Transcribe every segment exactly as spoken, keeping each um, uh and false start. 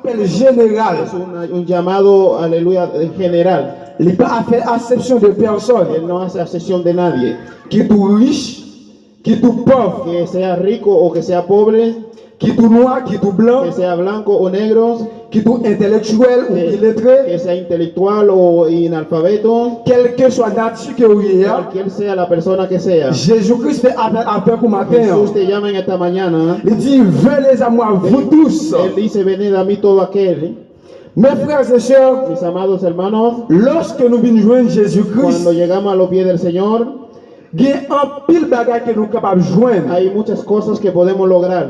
apèl jeneral. Es una- un llamado, aleluya, eh, general. Li pa fè asepsyon de pèsòn. Él no hace acepción de nadie. Ki tou rich, ki tou pòv, Que sea rico o que sea pobre, ki tou nwa, ki tou blan, que sea blanco o negro, ki tou entèlektyèl ou que, iletre, que sea intelectual o inalfabeto, kèlkeswa nati ke ou ye a, cualquier sea la persona que sea. Jezi Kris fè apèl avèk ou maten an. Jesús te llama en esta mañana. Li di, venez à moi, vous tous. Él dice, venid a mí todo aquel. Mes frères et sœurs, Mis amados hermanos, lòske nou vin jwenn Jezi Kris, cuando llegamos a los pies del Señor, gen anpil bagay ke nou kapab jwenn. Hay muchas cosas que podemos lograr.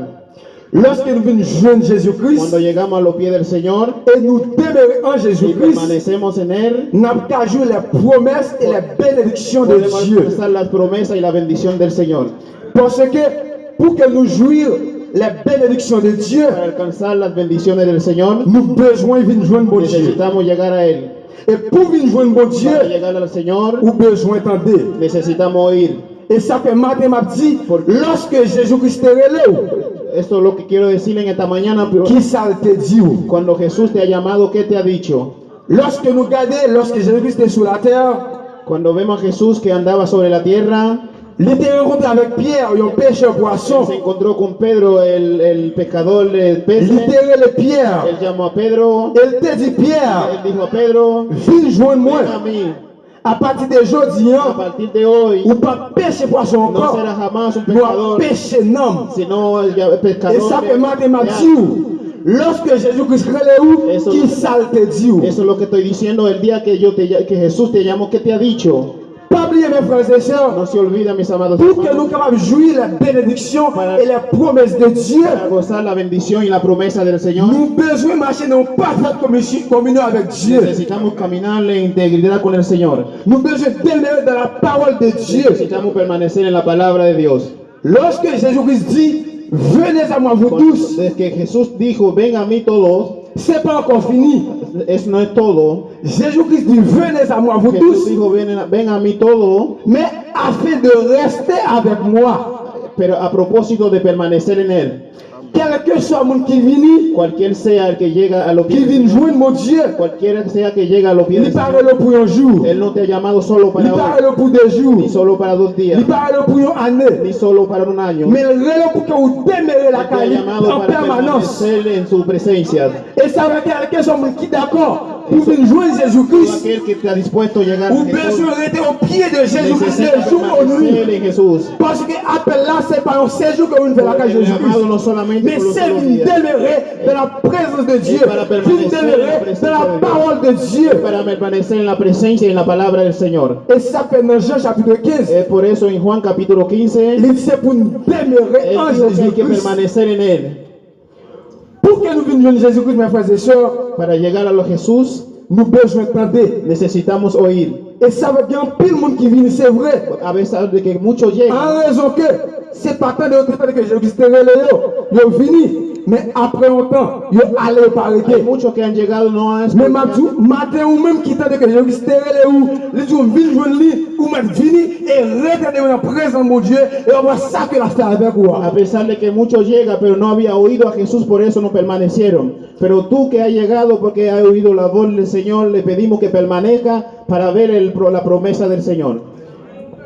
Lòske nou vin jwenn Jezi Kris Cuando llegamos a los pies del Señor e nou demere an Jezi y Kris, permanecemos en Él, n ap ka jwenn les promesses et les bénédictions de podemos Dieu. Alcanzar las promesas y la bendición del Señor. Paske pou ke nou jwi les bénédictions de Dieu, Para alcanzar las bendiciones del Señor, nou bezwen vin jwenn Bondye. Necesitamos llegar a Él. E pou vin jwenn Bondye, Para llegar al Señor, ou bezwen tande. Necesitamos oír. E sa fè maten m ap di, lòske Jezi Kris te rele w, Esto es lo que quiero decir en esta mañana. Pero ki sa l te di w? Cuando Jesús te ha llamado, ¿qué te ha dicho? Lòske nou gade, lòske Jezi Kris te sou latè, Cuando vemos a Jesús que andaba sobre la tierra, li te rankontre avèk Pyè, yon pechè pwason. Se encontró con Pedro, el, el pescador de Li peces. Te rele Pyè. Él llamó a Pedro. E l te di Pyè, Él dijo a Pedro, vin jwenn ven a mwen. Mí. A pati de jodi A an, partir de hoy, ou p ap peche pwason no ankò. serás jamás un Men w ap pescador, peche nanm. Sino ya E pescador sa fè maten m ap de di w, lòske Jezi Kris rele w, Eso- ki sa l te di w? Eso es lo que estoy diciendo. El día que, yo te, que Jesús te llamó, ¿qué te ha dicho? Pa bliye, mes frères et sœurs, No se olviden, mis amados pou ke hermanos, nou kapab jwi les bénédictions et les promesses de Dieu, para gozar la bendición y la promesa del Señor, nou bezwen mache nan yon pafèt kominyon avèk Dye. Necesitamos caminar en integridad con el Señor. Nou bezwen demere dans la parole de Dieu. Necesitamos permanecer en la palabra de Dios. Lorsque Jésus-Christ dit, venez à moi, vous tous, Desde que Jesús dijo, ven a mí todos, c'est pas encore fini. Eso no es todo. Jésus-Christ dit, venez à moi, vous Jesús tous, dijo, ven, ven a mí todos, mais afin de rester avec moi. Pero a propósito de permanecer en Él. Kèlkeswa moun ki vini, Cualquier sea el que llega a los ki pies, vin jwenn Bondye, cualquiera sea que llega a los pies li del pa Señor, rele pou yon jou, Él no te ha llamado solo li para pa hoy, rele pou de jou, ni solo para dos li días, pa rele pou yon ane, ni solo para un año. men l rele pou ke ou demere Él te ha lakay li llamado an para pèmanans. Permanecer en su presencia. E sa vle di kèlkeswa moun ki dakò pou vin jwenn Jezi Kris, Aquel que está dispuesto a llegar a ou Jesús, bezwen rete o pye de Jezi Kris de necesita jou o nwi. permanecer en Jesús. Paske apèl la, se pa yon sejou ke w vin fè lakay El Jezi Kris, llamado no solamente men por un se solo vin día, demere dans la présence de Dieu, es para vin permanecer en la demere dans presencia la de Dios, parole de Dieu. Para permanecer en la presencia y en la palabra del Señor. E sa fè nan Jan chapit kenz, Es por eso en Juan capítulo quince, li di se pou n demere Él an dijo que Jezi hay que Kris. Permanecer en Él. Pou ke nou vin jwenn Jezi Kris, mes frères et sœurs, Para llegar a los Jesús, nou bezwen tande. Necesitamos oír. E sa vle gen anpil moun ki vini, se vre. A pesar de que muchos llegan, An rezon ke se pa tande yo te tande ke Jezi Kris te rele yo, yo vini, men apre yon tan, yo ale, yo pa rete. Hay muchos que han llegado, no han Men m ap di w, maten, ou menm ki tande ke Jezi Kris te rele ou, li di w vin jwenn li, ou mèt vini e rete nan prezans Bondye, e w ap wè sa ke l ap fè avèk ou a. A pesar de que muchos llegan, pero no había oído a Jesús, por eso no permanecieron. Pero tú que has llegado porque has oído la voz del Señor, le pedimos que permanezca para ver el pro- la promesa del Señor.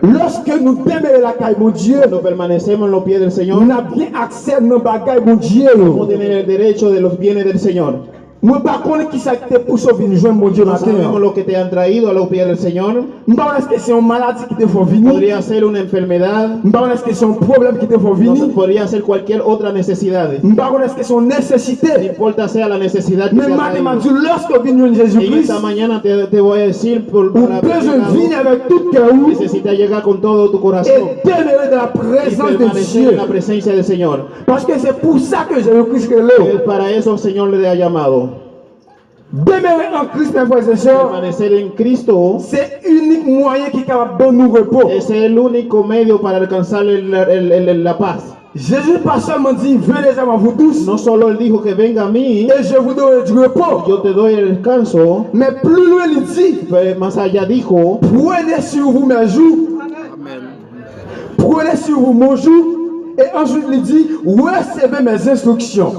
Lòske nou demere lakay Bondye, Cuando permanecemos en los pies del Señor, n ap gen aksè nan bagay Bondye yo. Vamos a tener el derecho de los bienes del Señor. Mwen pa konnen ki sa ki te pouse w vin jwenn Bondye No maten sabemos an. Lo que te han traído a los pies del Señor. M pa konnen èske se yon maladi ki te fè w vini. Podría ser una enfermedad. M pa konnen èske se yon pwoblèm ki te fè w No vini. sé, podría ser cualquier otra necesidad. M pa konnen èske se yon nesesite. No importa sea la necesidad que Men te ha maten m ap traído. di w, lòske w vin jwenn Jezi En Kris, esta mañana te, te voy a decir por ou para bezwen vini avèk tout kè ou Necesitas llegar con todo tu e corazón demere dans la y présence de permanecer en la Dieu. Presencia del Señor. Paske se pou sa ke Jezi Kris rele w. Eh, Para eso el Señor le ha llamado. Demere an Kris, mes frères et sœurs, Permanecer en Cristo se inik mwayen ki kapab ban nou repo. Es el único medio para alcanzar el- el- el- la paz. Jezi pa sèlman di, venez à moi, vous tous, No solo Él dijo que venga a mí, et je vous donnerai du repos. Yo te doy el descanso, Men pli lwen li di, pero más allá dijo, prenez sur vous mes jours. Prenez sur vous mon joug. E answit li di, recevez mes instructions.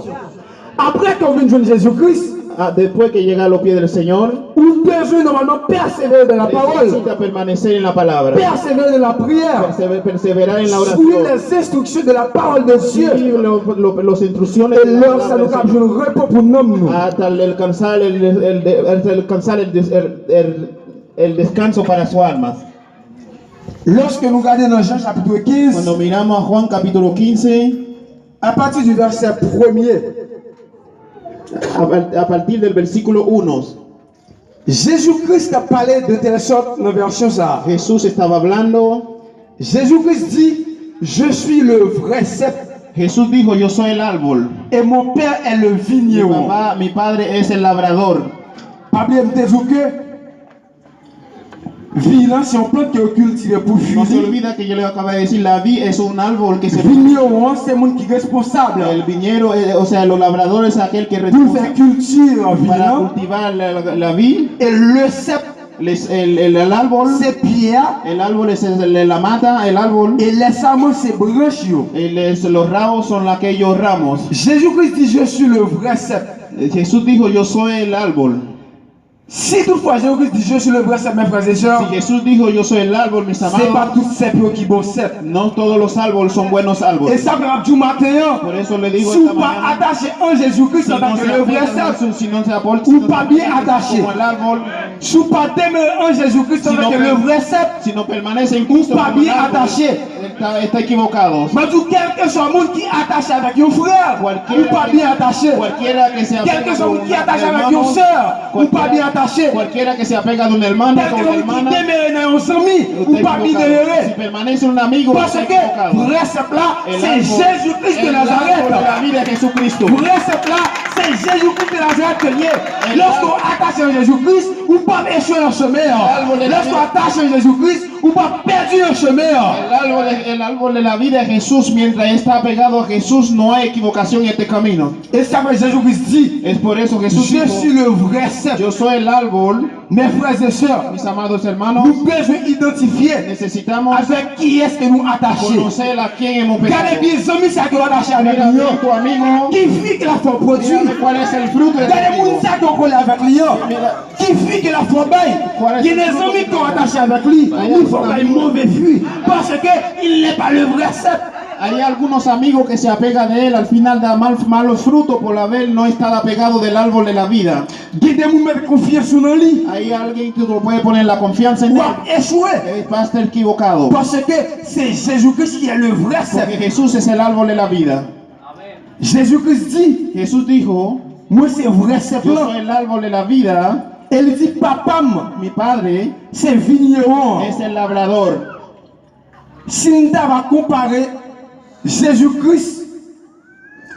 Apre ke w vin jwenn Jezi Kris, Ah, después que llega a los pies del Señor, ou bezwen nòmalman pèsevere nan la pawòl, necesita permanecer en la palabra, pèsevere nan la priyè, perseve- perseverar en la oración, suivre les instructions de la parole de Dieu. Suivre lo- lo- los instrucciones. E lè sa nou kab jwenn repo pou nanm nou. Hasta el alcanzar el, el, el, hasta alcanzar el, des- el, el, el descanso para su alma. Lòske nou gade nan Jan chapit kenz, Cuando miramos a Juan capítulo quince, à partir du verset premier, a, a partir del versículo uno, Jezi Kris t ap pale de tèl sòt nan vèsyon sa a. Jesús estaba hablando. Jezi Kris di, "Je suis le vrai cep. Jesús dijo, "Yo soy el árbol. Et mon père est le vigneron." Mi papá, mi padre es el labrador." Pa bliye m te di w ke vi lan se yon plant ke yo kiltive pou fwi li. No se olvida que yo le acaba de decir, la vid es un árbol que se. Vigneron an se moun ki responsab. El viñero, eh, o sea, los labradores es aquel que es responsable. Pou l fè kilti vi lan. Para cultivar la, la, la vid. E le cep, el, el, el árbol, se pye a. El árbol es el, la mata, el árbol. E lè saman se branch yo. El es, los ramos son aquellos ramos. Jezi Kris di, "Je suis le vrai cep." Jesús dijo, "Yo soy el árbol." Si toutfwa Jezi Kris di, "Je suis le vrai cep", mes frères et sœurs, si Jesús dijo, "Yo soy el árbol", mis amados, se pa tout sèp yo ki bon sèp. No todos los árboles son buenos árboles. E sa m ap di w maten an, por eso le digo, si w pa atache an Jezi Kris antanke le vrè sèp, si no se apoya, ou pa byen atache. Como el árbol, si w pa demere an Jezi Kris antanke le vrè sèp, si no permanece en Cristo, ou pa byen atache. Está, está equivocado. Mwen di w, kèlkeswa moun ki atache avèk yon frè, ou pa byen atache. Kèlkeswa moun ki atache avèk yon sè, ou pa byen atache. Cualquiera que se apega de un hermano o una hermana, kèlkeswa moun ki demere nan yon zanmi, ou pa byen demere. Si permanece un amigo, está equivocado. Paske vrè sèp la, se Jezi Kris de Nazarèt. El árbol de la vida es Jesucristo. Vrè sèp la, se Jezi Kris de Nazarèt ke l ye. Lòske w atache an Jezi Kris, ou p ap echwe nan chemen an. Lòske w atache an Jezi Kris, ou p ap pèdi nan chemen an. El árbol, el árbol de la vida es Jesús, mientras está apegado a Jesús, no hay equivocación en este camino. E sa fè Jezi Kris di, es por eso Jesús dijo, "Je suis le vrai cep." Yo soy el árbol. Mes frères et sœurs, mis amados hermanos, nou bezwen idantifye, necesitamos, avèk kiyès ke nou atache. Conocer a quién hemos pegado. Gade byen zanmi sa ke w atache avèk li an. Mira bien tu amigo. Ki fwi ke l ap fè w pwodui? Mira cuál es el fruto de tu amigo. Gade moun sa ke w kole avèk li an. Mira. Ki fwi ke l ap fè w bay? Gen de zanmi ke w atache avèk li, li fè w bay move fwi, paske il n'est pas le vrai cep. Hay algunos amigos que se apega de él, al final da mal, malos frutos por haber no estar apegado del árbol de la vida. Gen de moun mete konfyans ou nan li. Hay alguien que tú puedes poner la confianza en él. W ap echwe. Eh, vas a estar equivocado. Paske se Jezi Kris ki est le vrai cep. Porque Jesús es el árbol de la vida. Jezi Kris di, Jesús dijo, "Mwen se vrè sèp lan." Yo soy el árbol de la vida. E li di, "Papa m, mi padre, se vigneron an." Es el labrador. Si n ta va konpare Jezi Kris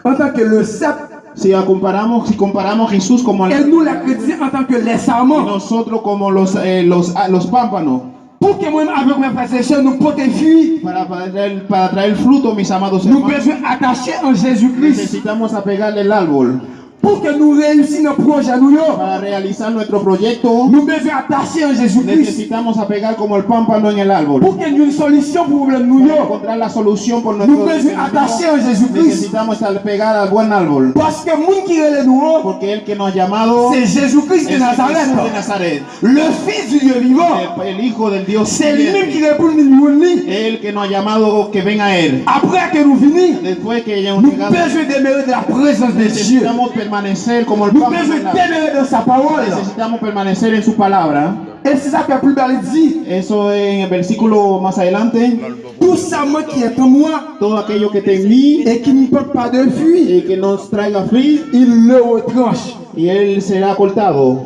antanke le cep, si la comparamos, si comparamos Jesús como el, e nou lè kretyen antanke les sarments, y nosotros como los, eh, los, ah, los pámpanos. Pou ke mwen menm avèk mwen frè e sè nou pote fwi, para, para traer, para traer fruto, mis amados hermanos, nou bezwen atache an Jezi Kris. Necesitamos apegar el árbol. Pou ke nou reyisi nan pwojè nou yo, para realizar nuestro proyecto, nou bezwen atache an Jezi Kris. Necesitamos apegar como el pámpano en el árbol. Pou ke nou jwenn solisyon pou pwoblèm nou yo, para encontrar la solución por nuestro, nou bezwen atache an Jezi Kris. Necesitamos apegar al buen árbol. Paske moun ki rele nou an, porque el que nos ha llamado, se Jezi Kris de Nazarèt. Es Jesús de Nazaret. Le Fils du Dieu vivant. El, el Hijo del Dios viviente. Se li menm ki rele pou nou vin jwenn li. El que nos ha llamado que venga a él. Apre ke nou vini, después que hayamos llegado, nou bezwen demere de la présence de Dieu. Necesitamos permanecer como el pan de la. Nou bezwen demere dans sa parole. Necesitamos permanecer en su palabra. E se sa ke pli ba li di. Eso en el versículo más adelante. Tout sarment qui est en moi, todo aquello que está en mí, et qui ne porte pas de fruit, et que no traiga fruit, il le retranche. Y él será cortado.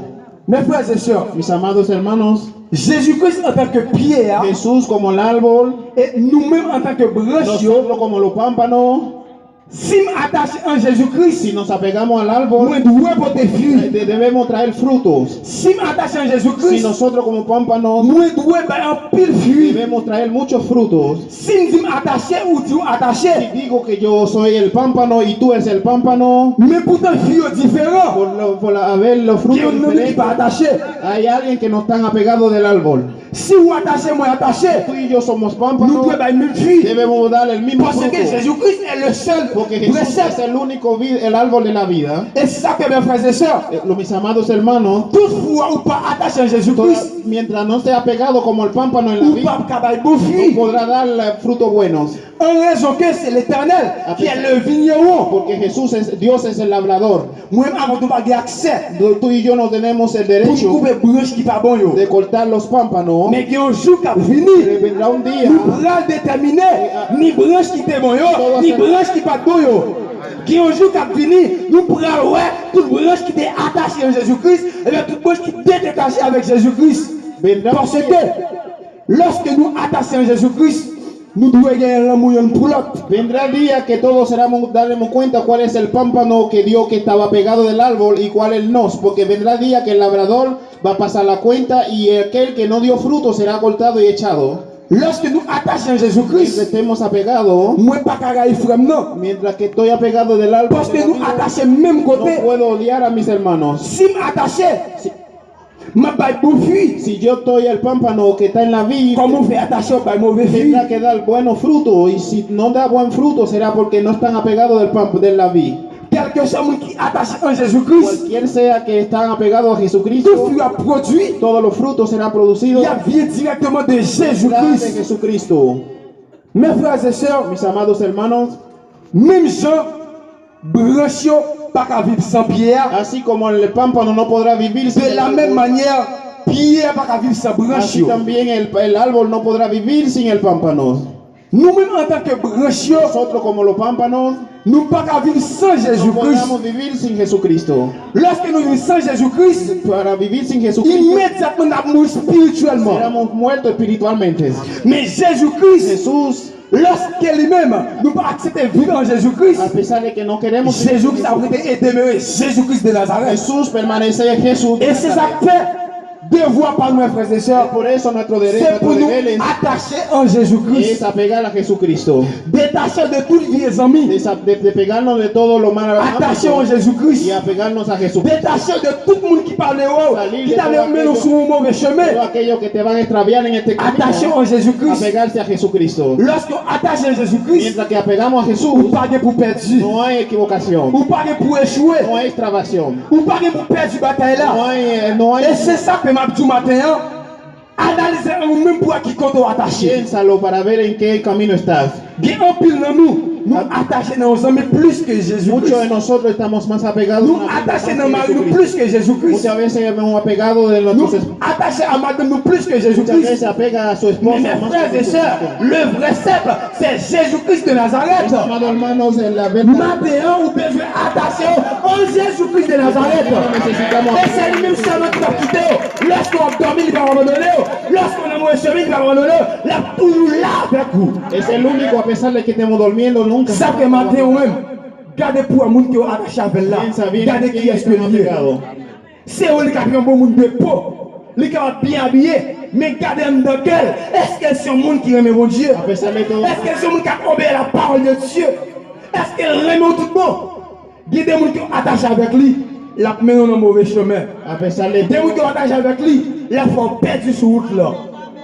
Mes frères et sœurs, mis amados hermanos, Jezi Kris antanke pye a, Jesús como el árbol, e nou menm antanke branch yo, nosotros como los pámpanos, si m atache an Jezi Kris, si nos apegamos al árbol, mwen dwe pote fwi. Eh, de- debemos traer frutos. Si m atache an Jezi Kris, si nosotros como pámpanos, mwen dwe bay anpil fwi. Debemos traer muchos frutos. Si m di m atache, ou di w atache. Si digo que yo soy el pámpano y tú eres el pámpano, men poutan fwi yo diferan. Por lo, por la, a ver, los frutos diferentes. Gen youn nan nou ki pa atache. Hay alguien que no están apegados del árbol. Si ou atache, mwen atache. Tú y yo somos pámpanos, nou dwe bay menm fwi. Debemos dar el mismo fruto. Paske Jezi Kris est le seul Porque Jesús es el único vi- el árbol de la vida. E se sa ke, mes frères et sœurs, Eh, lo, mis amados hermanos, tout fwa ou pa atache an Jezi Kris, mientras no esté apegado como el pámpano en la ou vid, pa ka bay bon fwi. No podrá dar eh, frutos buenos. An rezon ke se Letènèl ki est le vigneron. Porque Jesús es, Dios es el labrador. Mwen menm avèk ou pa gen aksè Tú y yo no tenemos el pou n derecho koupe branch ki pa bon yo. De cortar los pámpanos. Men gen yon jou k ap vini, Vendrá un día nou pral detèmine ni branch ki te bon yo, ni branch ki pa t bon yo. Gen yon jou k ap vini, nou pral wè tout branch ki te atache an Jezi Kris, epi tout branch ki detetache avèk Jezi Kris. Vendrá un Paske día, lòske nou atache an Jezi Kris, nou dwe gen lanmou youn pou lòt. vendrá el día que todos seremos, daremos cuenta cuál es el pámpano que Dios que estaba pegado del árbol y cuál él no, porque vendrá el día que el labrador va a pasar la cuenta y aquel que no dio fruto será cortado y echado. Lòske nou atache an Jezi Kris, Estemos apegados, mwen pa ka rayi frè m nan. Mientras que estoy apegado del árbol, Paske nou atache menm no kote. Puedo odiar a mis hermanos. Si m atache, m ap bay bon fwi. Si yo estoy el pámpano que está en la vid, Kòman w fè atache w bay move fwi? Tendrá que dar buenos frutos, y si no da buen fruto será porque no están apegados del pan, de la vid. Kèlkeswa moun ki atache an Jezi Kris, Cualquier sea que están apegados a tout Jesucristo, fwi ap pwodui, todos los frutos serán producidos y ap vyen dirèkteman de Jezi de Kris. Jesucristo. Mes frères et sœurs, Mis amados hermanos, menm jan branch yo pa ka viv san pye a, así como el pámpano no podrá vivir sin de el la même árbol, manière, pye a pa ka viv san branch así yo. También el, el árbol no podrá vivir sin el pámpano. Nou menm antanke branch yo, Nosotros como los pámpanos nou pa ka viv san Jezi no Kris. Podemos vivir sin Jesucristo. Lòske nou viv san Jezi Kris, Para vivir sin Jesucristo imedyatman n ap mouri espirityèlman. Seremos muertos espiritualmente. Men Jezi Kris, Jesús, lòske li menm nou pa aksepte viv an Jezi Kris, a pesar de que no queremos, Jezi Kris ap rete e demere Jezi Kris de Nazarèt. Jesús permanece Jesús. E se sa k fè devwa pa nou, frè e sè, Por eso nuestro derecho, se nuestro pou nou deber es, atache an Jezi Kris. Es apegar a Jesucristo. Detache de tout vye zanmi. Desa- de, de pegarnos de todo lo malo. Atache an Jezi Kris. Y apegarnos a Jesús. Detache de tout moun ki pa vle wè w, ki ta vle mennen w sou yon move chemen. Todo aquello que te van a extraviar en este camino. Atache an Jezi Kris. Apegarse a Jesucristo. Lòske w atache an Jezi Kris, Mientras que apegamos a ou Jesús, pa gen pou pèdi. No hay equivocación. Ou pa gen pou echwe. No hay extraviación. Ou pa gen pou pèdi batay la. No hay, eh, no hay. E se sa ke m ap di w maten an. Analize ou menm pou wè ki kote w atache. Piénsalo para ver en qué camino estás. Gen anpil nan nou, nou atache nan yon zanmi plis ke Jezi Muchos de Kris. Nosotros estamos más apegados Nou atache nan mari nou plis ke Jezi Kris. Muchas veces hemos apegado de Nou nuestros esposos. Atache a madanm nou plis ke Jezi Muchas Kris. Veces apega a su Men esposa mes más frères que et su sœurs, esposo. Le vrai simple, c'est Jésus-Christ de Nazareth. Mis amados hermanos, en la verdad, Maten an, ou bezwen atache w an Jezi Kris de Nazarèt. E se li menm sèlman ki p ap kite w. Lòske w ap dòmi, li p ap abandone w. Lòske w nan move chemen, li p ap abandone w. L ap toujou la avèk ou. Es el único, a pesar de que estemos durmiendo, nunca. Sa fè maten ou menm, gade pou wè moun ke w atache avè l la. Piensa bien Gade quién kiyès ke estamos li ye. Apegados. Se vre, li ka pi yon bon moun de po. Li ka byen abiye. Men gade anndan kè l. Èske l se yon moun ki renmen Bondye? A pesar de todo, Èske l se yon moun k ap obeyi la parole de Dieu? Èske l renmen w tout bon? Gen de moun ki atache avèk li, l ap mennen w nan move chemen. a pesar de De moun ki atache avèk li, l ap fè w pèdi sou wout la.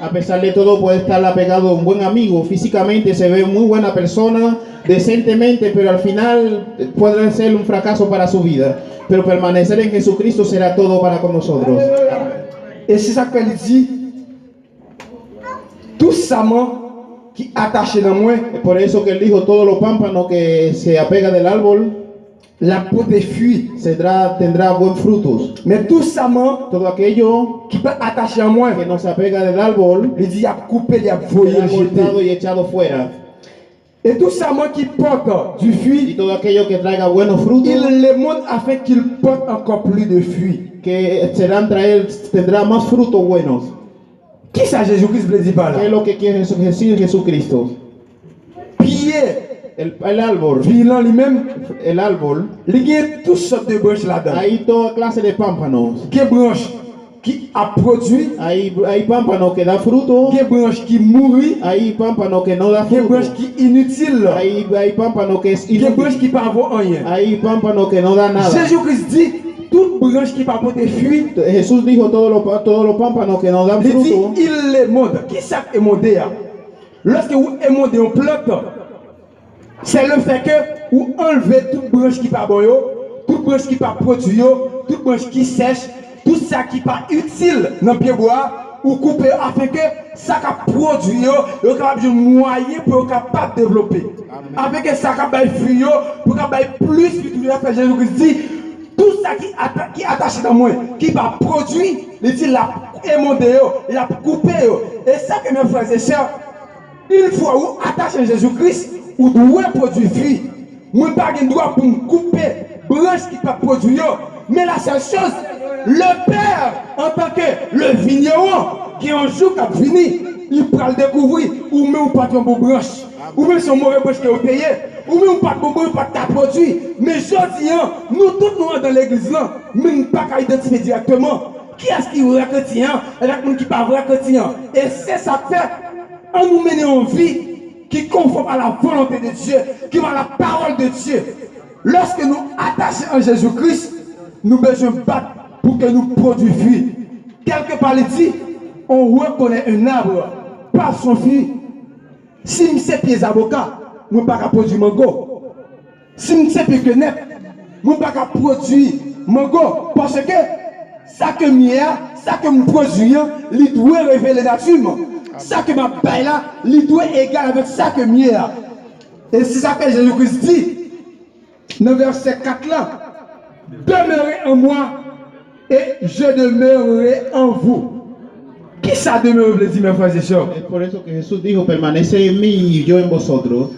A pesar de todo, puede estar apegado a un buen amigo. Físicamente se ve muy buena persona, decentemente, pero al final puede ser un fracaso para su vida. Pero permanecer en Jesucristo será todo para con nosotros. E se sa k fè li di, tou saman ki atache nan mwen, Por eso que él dijo, todo lo pámpano que se apega del árbol l ap pote fwi. tendrá, tendrá buen frutos. Men tou saman Todo aquello ki pa atache an mwen, que no se apega del árbol li di y ap koupe, y ap voye será jete. Cortado y echado fuera. Et tout saman ki pòte du Y fruit, todo aquello que traiga buenos frutos, il le montre afin qu'il porte encore plus de fruits. Que serán traer, tendrá más frutos buenos. Kisa Jezi Kris vle di pa ¿Qué es la? Lo que quiere Jesús- decir Jesucristo? Pye El, el árbol, vilan li menm, el árbol, li gen tout sòt de branch ladan. Hay toda clase de pámpanos. Gen branch ki ap pwodui, Hay, hay pámpano que da fruto, gen branch ki mouri, hay pámpano que no da gen branch fruto, ki initil, hay, hay pámpano que es gen branch inútil, ki pa vo anyen. Hay pámpano que no da nada. Jezi Kris di, tout branch ki pa pote fwi, Jesús dijo todo lo, todo lo pámpano que no dan li di, fruto. Il le monde. Kisa k emonde a? Lòske ou emonde yon plant, Se le fè ke ou anlve tout branch ki pa bon yo, tout branch ki pa pwodui yo, tout branch ki sèch, tout sa ki pa itil nan pye bwa a, ou koupe yo afenke sa k ap pwodui yo, yo kapab jwenn mwayen pou yo kapab devlope. Afenke sa k ap bay fwi yo, pou yo kapab bay plis fwi toujou. Sa fè Jezi Kris di, tout sa ki ata-, ki atache nan mwen, ki pa pwodui, li di l ap emonde yo, l ap koupe yo. E sa ke, mes frères et sœurs, une fois ou attaché à Jésus-Christ, ou dwe pwodui fwi. Mwen pa gen dwa pou m koupe branch ki p ap pwodui yo. Men la seule chose, le Père, en tant que le vigneron, gen yon jou k ap vini, li pral dekouvri ou menm ou pa t yon bon branch. Ou menm se yon move branch ke ou te ye. Ou menm ou pa t bon branch, ou pa t ka pwodui. Men jodi a, nou tout nou andan legliz lan, men nou pa ka idantifye dirèkteman kiyès ki vrè kretyen an, avèk moun ki pa vrè kretyen an. E se sa k fè, ann nou mennen yon vi ki konfòm à la volonté de Dieu, ki va la parole de Dieu. Lòske nou atache an Jezi Kris, nou bezwen bat pou ke nou pwodui fwi. Kèlkepa li di, on reconnaît un arbre par son fruit. Si m se pye zaboka, mwen pa ka pwodui mango. Si m se pye kenèp, mwen pa ka pwodui mango. Paske sa ke m ye a, sa ke m pwodui an, li dwe revele nati m. Sa ke m ap bay la, li dwe egal avèk sa ke m ye a. E se sa ke Jezi Kris di nan vèsè kat la, demeurez en moi et je demeurerai en vous. Kisa demeure vle di, mes frères et sœurs? Es por eso que Jesús dijo, permaneced en mí y yo en vosotros.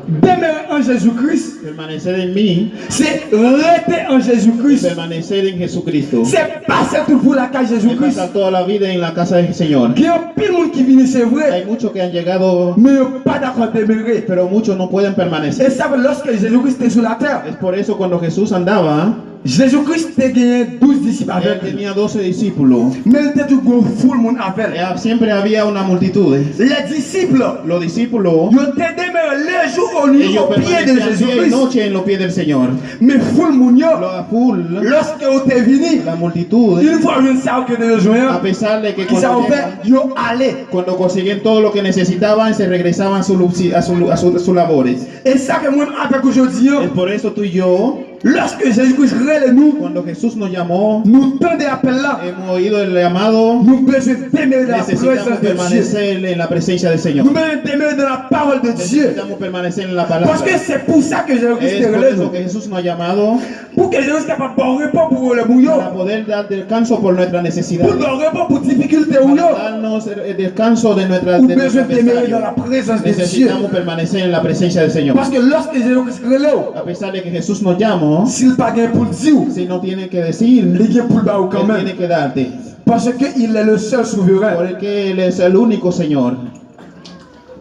Demere an Jezi Kris, Permaneced en mí, se rete an Jezi Kris. Permaneced en Jesucristo. Se pase tout vi w lakay Jezi Es Kris. Pasar toda la vida en la casa del Señor. Gen anpil moun ki vini, se vre, Hay muchos que han llegado, men yo pa dakò demere. Pero muchos no pueden E permanecer. sa fè lòske Jezi Kris te sou latè, Es por eso cuando Jesús andaba, Jezi Kris te genyen douz disip él avèk li. Tenía doce discípulos. Men li te toujou gen yon foul moun avè l. Eh, Siempre había una multitud. Les disciples, Los discípulos, yo te demere le jou o nuit ellos o pye de permanecían Jezi día y Kris. Noche en los pies del Señor. Men foul moun yo, La foul, lòske yo te vini, la multitud, yon fwa yo jwenn sa yo te bezwen a an, pesar de que kisa yo cuando fè? llegan, Yo ale. Cuando consiguen todo lo que necesitaban, se regresaban a, su, lu- a, su, lu- a, su, a sus labores. E sa ke mwen avèk ou jodi an, Es por eso tú y yo, lòske Jezi Kris rele nou, cuando Jesús nos llamó, nou tande apèl la, hemos oído el llamado, nou bezwen demere nan la necesitamos prezans de Dye. Permanecer en la presencia del Nou Señor. Bezwen demere nan la pawòl de Dye. Necesitamos permanecer en la palabra. Paske se pou sa ke Jezi Kris Es te por rele eso nou. Que Jesús nos ha llamado, Pou ke Jezi Kris kapab ba w repo pou pwoblèm ou yo. Para poder dar descanso por nuestra necesidad. Pou l ba w repo pou difikilte ou yo. Para darnos el descanso de nuestra, Ou de nuestra bezwen demere nan adversario. La prezans de Dye. Necesitamos permanecer en la presencia del Señor. Paske lòske Jezi Kris rele w, A pesar de que Jesús nos llama, si l pa gen pou l di w, si no tiene que decir, li gen pou l ba w él kanmenm. Tiene que darte. Paske il est le seul souverain. Porque Él es el único Señor.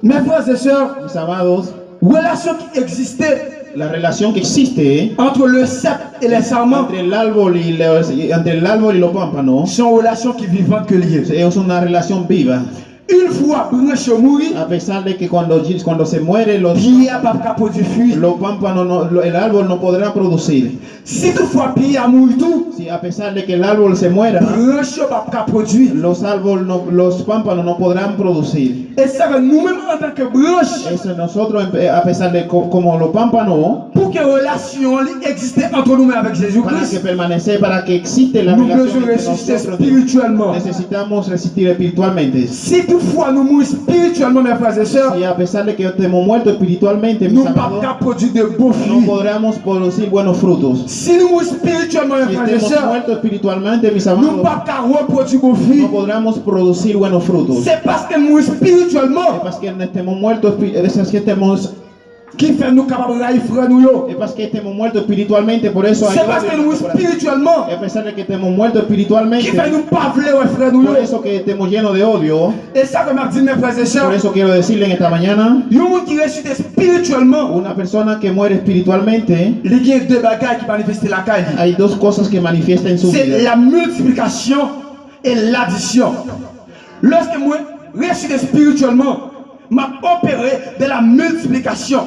Mes frères et sœurs, Mis amados, relasyon ki egziste la relación que existe entre le cep et les sarments, entre el árbol y los, y entre el árbol y los pámpanos, se yon relasyon ki vivan ke li ye. Es una relación viva. Yon fwa branch yo mouri, A pesar de que cuando, cuando se muere los, pye a p ap ka pwodui fwi. Los pámpanos, no, lo- el árbol no podrá producir. Si toutfwa pye a mouri tou, Si a pesar de que el árbol se muera, branch yo p ap ka pwodui. Los árboles no, los pámpanos no podrán producir. E sa fè nou menm antanke branch, Es nosotros, eh, a pesar de co- como los pámpanos, pou ke relasyon li egziste ant nou menm avèk Jezi para Kris, que permanece, para que existe la nou relación bezwen entre resisite nosotros, espirityèlman. Necesitamos resistir espiritualmente. Si toutfwa nou mouri espirityèlman, mes frères et sœurs, Si a pesar de que estemos muertos espiritualmente, mis nou p ap amados, ka pwodui de bon no fwi. Podremos producir buenos frutos. Si nou mouri espirityèlman, mes Si frères et estemos sœurs, muertos espiritualmente, mis nou amados, p ap ka repwodui bon fwi. No podremos producir buenos frutos. Se paske nou mouri espirityèlman Es porque estemos muertos, espi- es que estemos, ki fè nou kapab rayi frè nou yo. Es porque estemos muertos espiritualmente, por eso hay Se odio paske en nou mouri nuestro corazón. Espirityèlman A pesar de que estemos muertos espiritualmente, ki fè nou pa vle wè frè nou por yo. Eso que estemos llenos de odio. E sa ke m ap di, mes frères et Por sœurs, eso quiero decirle en esta mañana, yon moun ki resisite espirityèlman, una persona que muere espiritualmente, li gen de bagay ki manifeste lakay li. Hay dos cosas que manifiesta en su Se vida. La miltiplikasyon e ladisyon. Lòske mwen resisite espirityèlman, m ap opere de la miltiplikasyon.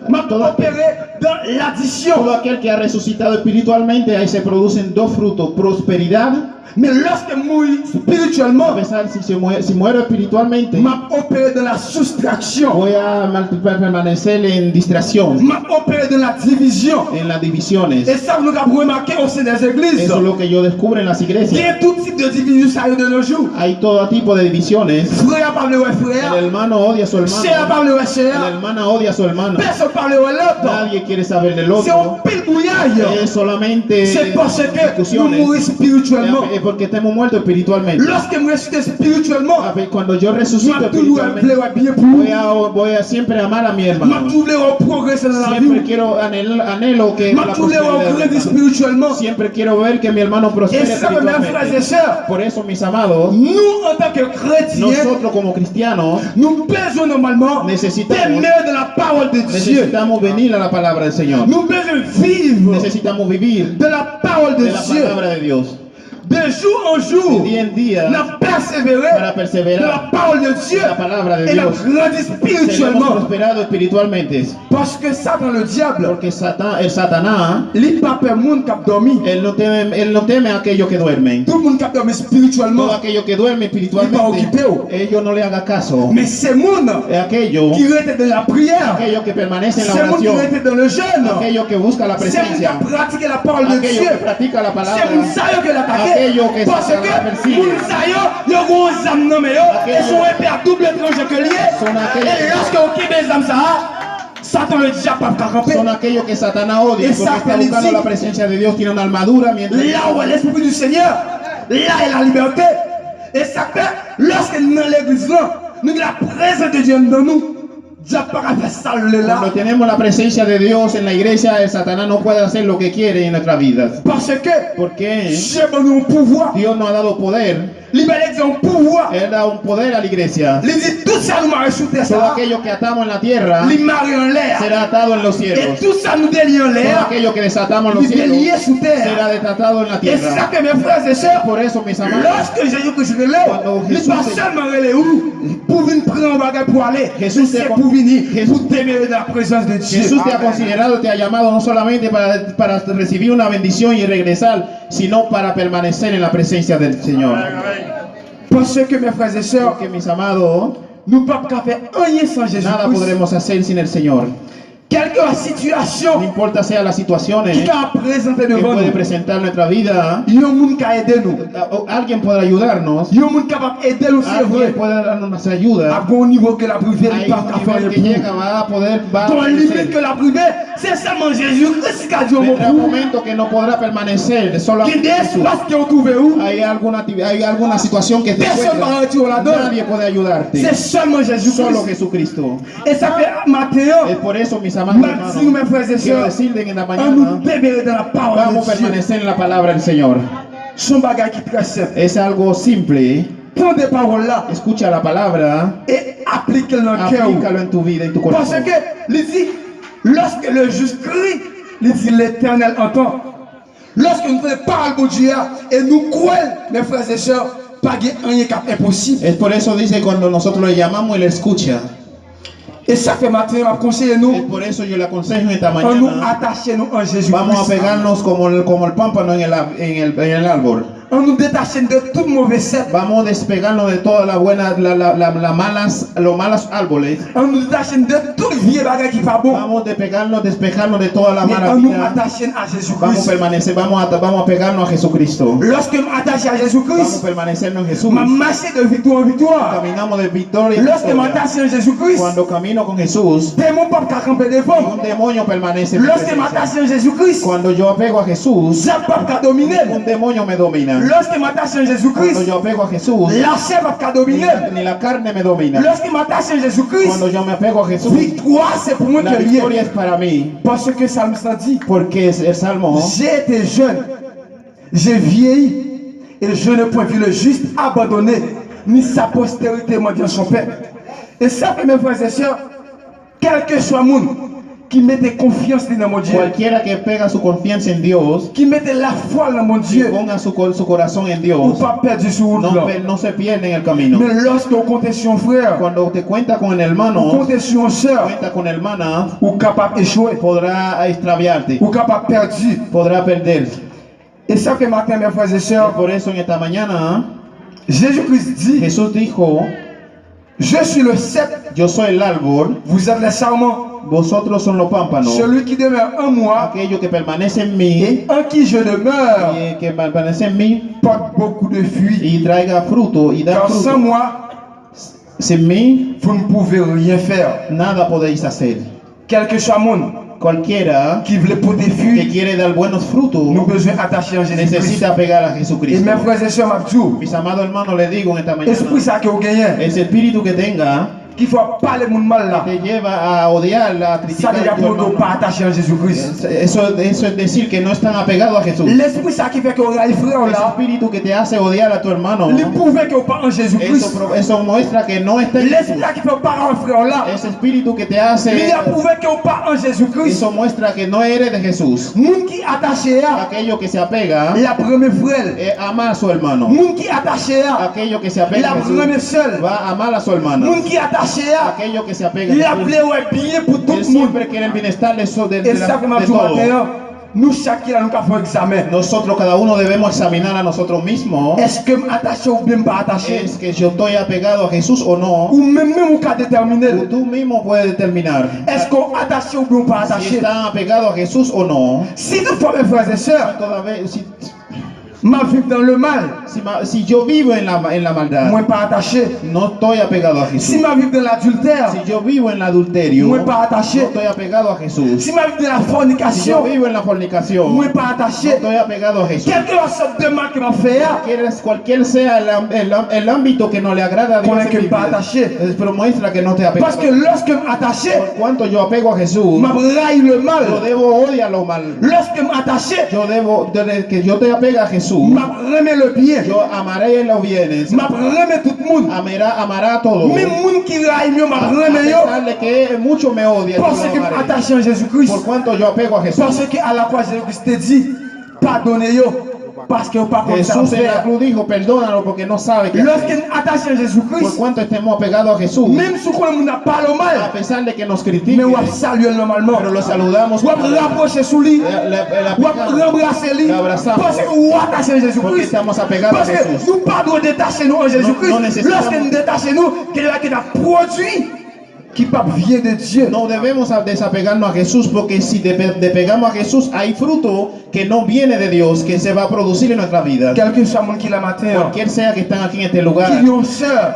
M ap opere de ladisyon. Todo aquel que ha resucitado espiritualmente, ahí se producen dos frutos, prosperidad Men lòske m mouri espirityèlman, A pesar si, se mue- si muero espiritualmente, m ap opere dans la soustraction. Voy a mal- permanecer en distracción, M ap opere dans la division. En las divisiones. E sa nou ka remake o sen dè legliz. Eso es lo que yo descubro en las iglesias. Gen tout tip de divizyon sa yo de nos jours. Hay todo tipo de divisiones. Frè a pa vle wè frè a. El hermano odia a su hermano. Sè a pa vle wè sè a. La hermana odia a su hermana. Pèsonn pa vle wè lòt. Nadie quiere saber del otro. Se yon pil bouyay. Es solamente discusiones. Se paske nou mouri espirityèlman. Es porque estamos muertos espiritualmente. Lòske m resisite espirityèlman, Cuando yo resucito espiritualmente, m ap toujou vle wè byen pou ou. Voy a, voy a siempre amar a mi hermano. M ap toujou vle wè w pwogrese nan lavi w. Siempre quiero anhel- anhelo que la prosperidad de mi hermano. M ap toujou vle wè w grandi espirityèlman. Siempre quiero ver que mi hermano prospere espiritualmente. E sa, mes frères et sœurs, Por eso, mis amados, nou antanke kretyen, nosotros como cristianos, nou bezwen nòmalman necesitamos demere dans la parole de Dieu. Necesitamos venir a la palabra del Señor. Nou bezwen viv Necesitamos vivir de la parole de de la Dieu. Palabra de Dios. De jour en jour, De día en día, n ap persevere para perseverar dans la parole de Dieu en la palabra de Dios. E n ap grandi espirityèlman. Seremos prosperados espiritualmente. Paske Satan, le diable, Porque Satan, el Satanás, li pa pè moun k ap dòmi. Él no teme, él no teme a aquellos que duermen. Tout moun k ap dòmi espirityèlman, Todo aquello que duerme li pa espiritualmente, okipe w. Ellos no le hagan caso. Men se moun Es aquello, ki rete nan lapriyè, aquello que permanece en la oración, se moun ki rete nan le jeûne, aquello que busca la presencia, se moun ki ap pratike la parole de Dieu, aquello que practica la palabra, se moun sa yo ke l atake, aquello que paske Satanás persigue, moun sa yo, yo gen yon zam nan men yo, e se yon epe a double tranche ke l ye, e lòske yo kenbe zam sa a, Satan le dyab p ap ka kanpe. Son aquellos que Satanás odia, porque está buscando la presencia de Dios, tiene una armadura, mientras la ou wè Lespri du Senyè, la e la libète. E sa k fè, lòske n nan legliz lan, nou gen la prezans de Dye anndan nou, dyab pa ka fè sa l vle la. Cuando tenemos la presencia de Dios en la iglesia, el Satanás no puede hacer lo que quiere en nuestra vida. Paske Porque Dye ban nou yon pouvwa. Dios nos ha dado poder. Li bay egzanp pouvwa. Él da un poder a la iglesia. Li di, tout sa nou mare sou tè sa a, Todo aquello que atamos en la tierra li mare anlè a. Será atado en los cielos. E tout sa nou delye anlè a, Todo aquello que desatamos en los cielos li delye sou tè a. Será desatado en la tierra. E se sa ke, mes frères et sœurs, Por eso, mis amados, lòske Jezi Kris rele w, cuando Jesús te- li pa sèlman rele w pou vin pran yon bagay pou ale, Jesús te- se pou vini, Jesús pou demere nan prezans de Dye. Jesús te ha considerado, te ha llamado no solamente para, para recibir una bendición y regresar, sino para permanecer en la presencia del Señor. Paske, mes frères et sœurs, Porque, mis amados, nou p ap ka fè anyen san Jezi Kris. Nada podremos hacer sin el Señor. Kèlkeswa sitiyasyon No importa sea las situaciones ki ka prezante que devan puede nou, presentar nuestra vida, yon moun ka ede nou. O alguien puede ayudarnos. Yon moun kapab ede nou, se vre. Alguien puede darnos ayuda. Ap gen yon nivo ke l ap rive, li p ap ka fè anyen pou ou. Hay un nivel que llega, va a poder, va a vencer. Gon limit ke l ap rive, se sèlman Jezi Kris ki ka di yon mo pou ou. Vendrá un momento que no podrá permanecer, solamente Jesús. Gen de espas ke w twouve ou. Hay alguna activi- hay alguna situación que te encuentras. Pèsonn pa retire w ladan. Nadie puede ayudarte. Se sèlman Jezi Kris. Solo Jesucristo. E sa fè maten an, Es por eso, mis amados hermanos, m ap di nou, mes frères et sœurs, quiero decirle en esta mañana, ann nou demere nan la pawòl de Dye. Vamos a permanecer en la palabra del Señor. Se yon bagay ki trè senp. Es algo simple. Tande pawòl la. Escucha la palabra. E aplike l nan kè w. Aplícalo en tu vida, en tu corazón. Paske li di, lorsque le juste crie, li di, L'Éternel entend. Lòske nou tande pawòl Bondye a e nou kwè l, mes frères et sœurs, pa gen anyen k ap enposib. Es por eso dice, cuando nosotros le llamamos, Él escucha. E sa k fè maten an m ap konseye nou, Es por eso yo le aconsejo esta mañana, ann nou atache nou an Jezi Kris. Vamos a pegarnos como el, como el pámpano en el, en el, en el árbol. Ann nou detache n de tout move sèt. Vamos a despegarnos de toda la buena, la, la, la, la malas, los malos árboles. Ann nou detache n de tout vye bagay ki pa bon. Vamos a despegarnos, despegarnos de toda la mala vida. Men ann nou atache n a Jezi Kris. Vamos a permanecer, vamos a, vamos a pegarnos a Jesucristo. Lòske m atache a Jezi Kris, Vamos a permanecernos en Jesús. M ap mache de viktwa an viktwa. Caminamos de victoria en victoria. Lòske m atache an Jezi Kris, Cuando camino con Jesús, demon p ap ka kanpe devan m. Ningún demonio permanece en mi presencia. Lòske m atache an Jezi Kris, Cuando yo apego a Jesús, dyab p ap ka domine m. Ningún demonio me domina. Lòske m atache an Jezi Kris, Cuando yo apego a Jesús, lachè p ap ka domine m. Ni la, ni la carne me domina. Lòske m atache an Jezi Kris, Cuando yo me apego a Jesús, viktwa se pou mwen ke l ye. La victoria es para mí. Paske Salmis lan di, Porque es el Salmo, J'ai été jeune, j'ai vieilli, et je n'ai point vu le juste abandonné, ni sa postérité mendiant son pain. E sa fè, mes frères et sœurs, kèlkeswa moun ki mete konfyans li nan Bondye, Cualquiera que pega su confianza en Dios, ki mete lafwa l nan Bondye, que ponga su, co- su corazón en Dios, ou p ap pèdi sou wout lan. No pe- no se pierde en el camino. Men lòske w konte sou yon frè, Cuando te cuenta con el hermano, ou konte sou yon sè, cuenta con hermana, ou kapab echwe, podrá extraviarte, ou kapab pèdi. Podrá perder. Et ça fait matin, mes frères et Y sœurs, por eso en esta mañana Jésus-Christ dit, Jesús dijo, Je suis le cep, yo soy el árbol, vous êtes les sarments. Vosotros son los pámpanos. Celui qui demeure en moi Aquello que permanece en mí et en qui je demeure y que permanece en mí porte beaucoup de fruits. Y traiga fruto y da Car sans fruto. Moi, Sin mí vous ne pouvez rien faire. Nada podéis hacer. Quel que soit le monde Cualquiera qui veut porter que fruit, quiere dar buenos frutos nous besoin attacher en Jésus-Christ. Necesita pegar a Et Jesucristo. mes frères et sœurs, m'a dit, Mis amados hermanos, les digo en esta mañana, esprit ça que vous gagnez, ese espíritu que tenga qui faut parler mon mal là, te lleva a odiar, a ça veut criticar dire a tu pour ne hermano. Pas attacher en Jésus-Christ. Eso, eso es decir que no están apegados a Jesús. L'esprit ça qui fait que vous raillez frère Ese là, espíritu que te hace odiar a tu hermano, il prouve que vous pas en eso, Jésus-Christ. pro- eso muestra que no está en L'esprit Jesús. Là qui fait pas en frère là, Ese espíritu que te il hace, a prouvé que vous pas en Jésus-Christ. Eso muestra que no eres de Jesús. Moun qui attaché à Aquello que se apega, la première frère. Eh, ama a su hermano. Moun qui attaché à Aquello que se apega la a Jesús première seule. Va a amar a su hermana. Moun qui attaché à Aquello que se apega la a Jesús plaie ouais bien pour tout Él le monde. Siempre quiere el bienestar de, so- de, Et de ça la- fait mal de du todo. Matin. Nous chaque qui là nous avons fait un examen. Nosotros cada uno debemos examinar a nosotros mismos. Est-ce que je suis attaché ou bien pas attaché? Es que yo estoy apegado a Jesús o no. Ou même même ou ka déterminer. Tú mismo puedes determinar Est-ce qu'on attaché ou bien ou pas si attaché? Estás apegado a Jesús o no. Si toutefois mes frères et sœurs, Todavía, si, m'a vivre dans le mal, si, ma- si yo vivo en la, en la maldad, moi pas attaché. no estoy apegado a Si Jesús. M'a vivre dans l'adultère, Si yo vivo en el adulterio, moi pas attaché. No estoy apegado a Jesús. Si M'a vivre dans la Si yo fornication, vivo en la moi fornicación, pas no attaché. Estoy apegado a Jesús. Quel que soit sorte de mal que m'a fait, hein, Cualquier, cualquier sea el, am- el, am- el ámbito que no le agrada a Dios connais en que mi M'a pas vida, attaché. eh, pero muestra que no te apegas. Parce que lorsque M'a attaché, Por cuanto yo apego a Jesús, M'a raillé le yo mal. Debo odiar lo mal. Lorsque M'a attaché, Yo debo, desde que yo te apega a Jesús, M'a renmen le bien. Yo amaré los bienes. M'a renmen tout le monde. Amará, amará a todo. Même moun qui raille moi, M'a A renmen yo. pesar de que muchos me odian, yo Parce lo que amaré. Attaché en Jésus-Christ. Por cuanto yo apego a Jesús. Parce que à la croix, Jésus-Christ te dit, pardonnez yo. Parce que vous pas comme ça Jesús en la faire. Cruz dijo, perdónalo porque no sabe qué Lorsque hacen. Attaché en Jésus-Christ, Por cuanto estemos apegados a Jesús, même si le monde n'a pas le a mal, pesar de que nos mais critiquen, on va saluer normalement. pero lo saludamos. On va rapprocher sous lui. Eh, le- le On va apegamos, embrasser lui. Lo abrazamos. Parce que vous attaché en Porque Jésus-Christ. Estamos apegados a Parce que Jesús. Nous pas droit détacher nous en Jésus-Christ. No necesitamos- Lorsque nous détachons nous, que là qui a produit qui pas vient de Dieu. No debemos a- desapegarnos a Jesús, porque si depe- despegamos a Jesús, hay fruto que no viene de Dios, que se va a producir en nuestra vida. Quel que soit le monde qui est là matin, hein, Cualquier sea que están aquí en este qui lugar, ont une sœur,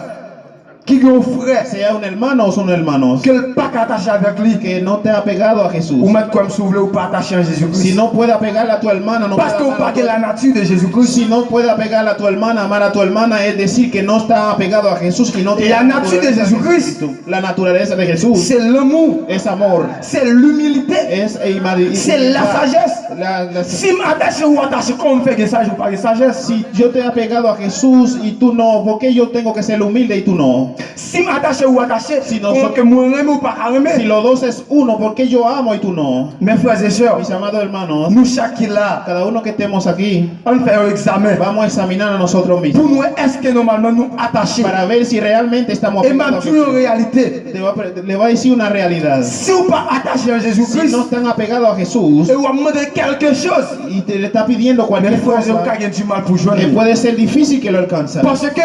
qui ont un frère, sea un hermano o son hermanos, que le pas attaché avec lui. Que no te ha apegado a Jesús. Ou met comme si vous voulez ou pas attaché en Jésus-Christ. Si no puede apegar a tu hermana, no Parce que puede vous pas la nature de Jésus-Christ. Si no puede apegar a tu hermana, amar a tu hermana, es decir que no está apegado a Jesús y no tiene La nature de Jésus-Christ. La naturaleza de Jesús C'est l'amour. Es amor. C'est l'humilité. Es humilidad. C'est la sagesse. La- la- Si M'a attaché ou attaché, comment fait que sagesse ou pas de sagesse? Si yo te he apegado a Jesús y tú no, ¿por qué yo tengo que ser humilde y tú no? Si M'a attaché ou attaché, Si no- comment que moi renmen ou pas renmen? Si los dos es uno, ¿por qué yo amo y tú no? Mes frères et sœurs, Mis amados hermanos, nous chaque qui là, cada uno que estemos aquí, on fait un examen. Vamos a examinar a nosotros Pour mismos nous, est-ce que normalement nous attachés? Para ver si realmente estamos Et m'a apegados a dit une Jesús. Réalité. Te va a pre- le voy a decir una realidad. Si ou pas attaché en Si no Jésus-Christ, están apegados a Jesús et ou a demandé quelque chose, y te le está pidiendo mes cualquier frères, vous cosa, avez du mal pour eh, joindre. Puede ser difícil que lo alcanzan. Parce que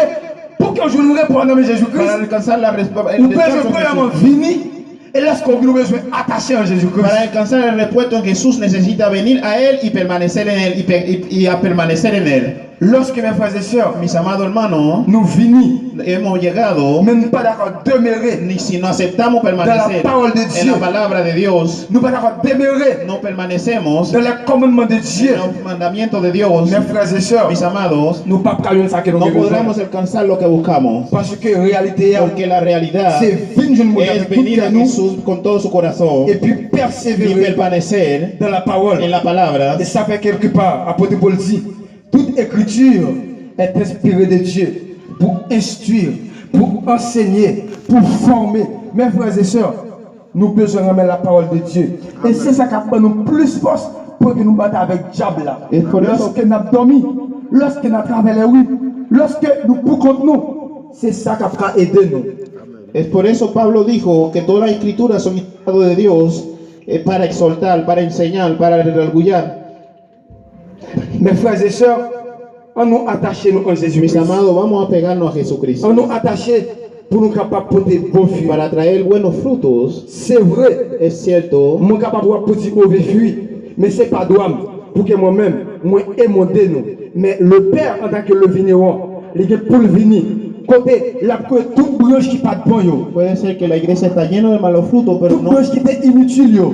pour que je ne réponde à Jésus-Christ, Para alcanzar la respuesta, ou besoin premièrement venir. Et lorsqu'on vient, ou besoin attacher en Jésus-Christ. Para alcanzar el repuesto en Jesús necesita venir a Él y permanecer en Él y, pe- y- y a permanecer en Él. Lorsque mes frères et sœurs, Mis amados hermanos, nous venons, hemos llegado, mais nous pas d'accord demeurer ni si no aceptamos dans la permanecer parole de en Dieu, la palabra de Dios, nous pas d'accord demeurer no permanecemos dans les commandements de en Dieu. Los mandamientos de Dios. Mes frères et sœurs, Mis amados, nous pas capable de ça que nous no avons besoin. Podremos alcanzar lo que buscamos. Parce que réalité, Porque la realidad c'est venir joindre es avec tout venir a cœur nous Jesús con todo su corazón et puis y persévérer permanecer dans la parole. En la palabra. Et ça fait quelque part, apôtre Paul dit, toute écriture est inspirée de Dieu pour instruire, pour enseigner, pour former. Mes frères et sœurs, nous besoin renmen la parole de Dieu. Et c'est ça qui va nous plus force pour que nous battre avec le diable là. Et pour Lorsque nous dormons, lorsque nous travaillons, oui, lorsque nous pour compte nous, c'est ça qui va aider nous. Es por eso Pablo dijo que toda la escritura son inspiradas de Dios, eh, para exhortar, para enseñar, para redargüir. Mes frères et sœurs, an nou atache nou an Jezi Kris. Mis amados, vamos a pegarnos a Jesucristo. An nou atache pou nou kapab pote bon fwi. Para traer buenos frutos. Se vre, es cierto, mwen kapab w ap pwodui move fwi, men se pa dwa m pou ke mwen menm, mwen emonde nou. Men Lepè, antanke le vigneron, li gen pou l vini kote l ap koupe tout branch ki pa t bon yo. Puede ser que la iglesia está llena de malos frutos, pero tout no, branch ki te initil yo,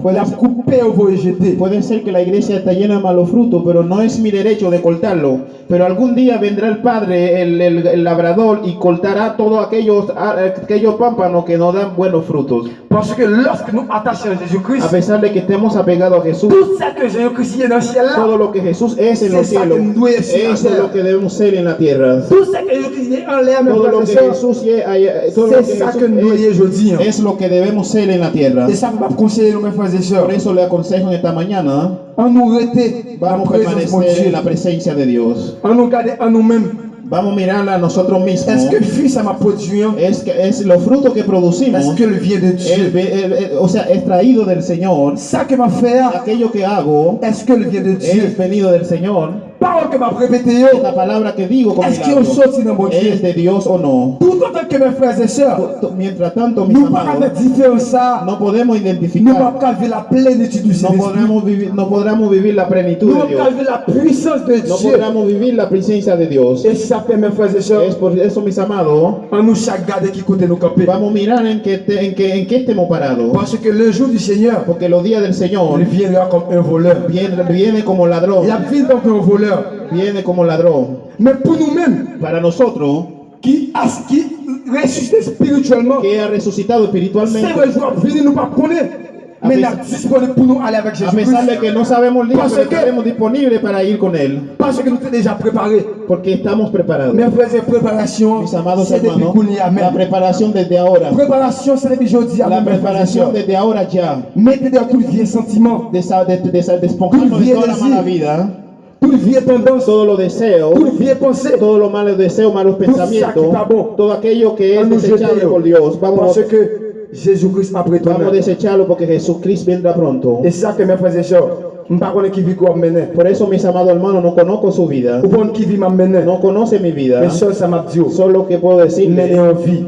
l ap koupe yo, voye jete. Puede ser que la iglesia está llena de malos frutos, pero no es mi derecho de cortarlo. Pero algún día vendrá el Padre, el, el, el labrador, y cortará todos aquellos, a- aquellos pámpanos que no dan buenos frutos. Paske lòske nou atache an Jezi Kris, a pesar de que estemos apegados a Jesús, tout sa ke Jezi Kris ye nan syèl la, todo lo que Jesús es en los cielos, se sa ke nou dwe ye sou latè. Eso es lo que debemos ser en la tierra. Tout sa ke Jezi Kris ye anlè a, men frè e sè, se sa ke nou dwe ye jodi a. Es lo que debemos ser en la tierra. E sa m ap konseye nou, men frè e sè. Por eso le aconsejo en esta mañana. An nou rete nan prezans Bondye. Vamos a permanecer en la presencia de Dios. An nou gade an nou menm. Vamos a mirar a nosotros mismos. Èske fwi sa m ap pwodui an? Es que es los frutos que producimos. Èske l vyen de Dye? El ve- el- el- o sea, es traído del Señor. Sa ke m ap fè a, aquello que hago, èske l vyen de Dye? Es venido del Señor. Pawòl ke m ap repete yo, esta palabra que digo con mi labio, èske yo soti nan Bondye? Es de Dios o no? Toutotan ke, mes frères et sœurs, mientras tanto, mis amados, nou pa ka fè diferans sa a, no podemos identificar, nou p ap ka viv la plenitude du Saint-Esprit. No podremos vivir, no podremos vivir la plenitud de Dios. Nou p ap ka viv la puissance de Dieu. No podremos vivir la presencia de Dios. E sa fè, mes frères et sœurs, es por eso, mis amados, an nou chak gade ki kote nou kanpe. Vamos a mirar en qué, te- en qué, en qué estemos parados. Parce que le jour du Seigneur, porque los días del Señor, il viendra comme un voleur. Viene, viene como ladrón. L ap vin tankou yon volè. Viene como ladrón. Men pou nou menm, para nosotros, ki as- ki resisite espirityèlman, que ha resucitado espiritualmente, se vre, jou ap vini, nou p ap konnen. Men n ap disponib pou nou ale avèk Jezi Kris. A pesar de que no sabemos el día, pero estaremos disponibles para ir con él. Paske nou te deja prepare. Porque estamos preparados. Men frè e sè, preparasyon an, mis amados hermanos, se depi kounye a menm. La preparación desde ahora. Preparasyon se depi jodi a menm, frè e sè. La preparación desde ahora ya. Mete deyò tout vye santiman. Desa- de- desa- despojarnos de toda la mala vida. Tout vye dezi. Tout vye tandans. Todos los deseos, tout vye panse, todos los malos deseos, malos pensamientos, tout sa ki pa bon, todo aquello que es desechable por Dios, vamos, paske Jezi Kris ap retounen. Vamos a desecharlo porque Jesucristo vendrá pronto. E sa ke, mes frères et sœurs, m pa konnen ki vi ke w ap mennen. Por eso, mis amados hermanos, no conozco su vida. Ou pa konn ki vi m ap mennen. No conoce mi vida. Men sèl sa m ap di w. Solo que puedo decirle, mennen yon vi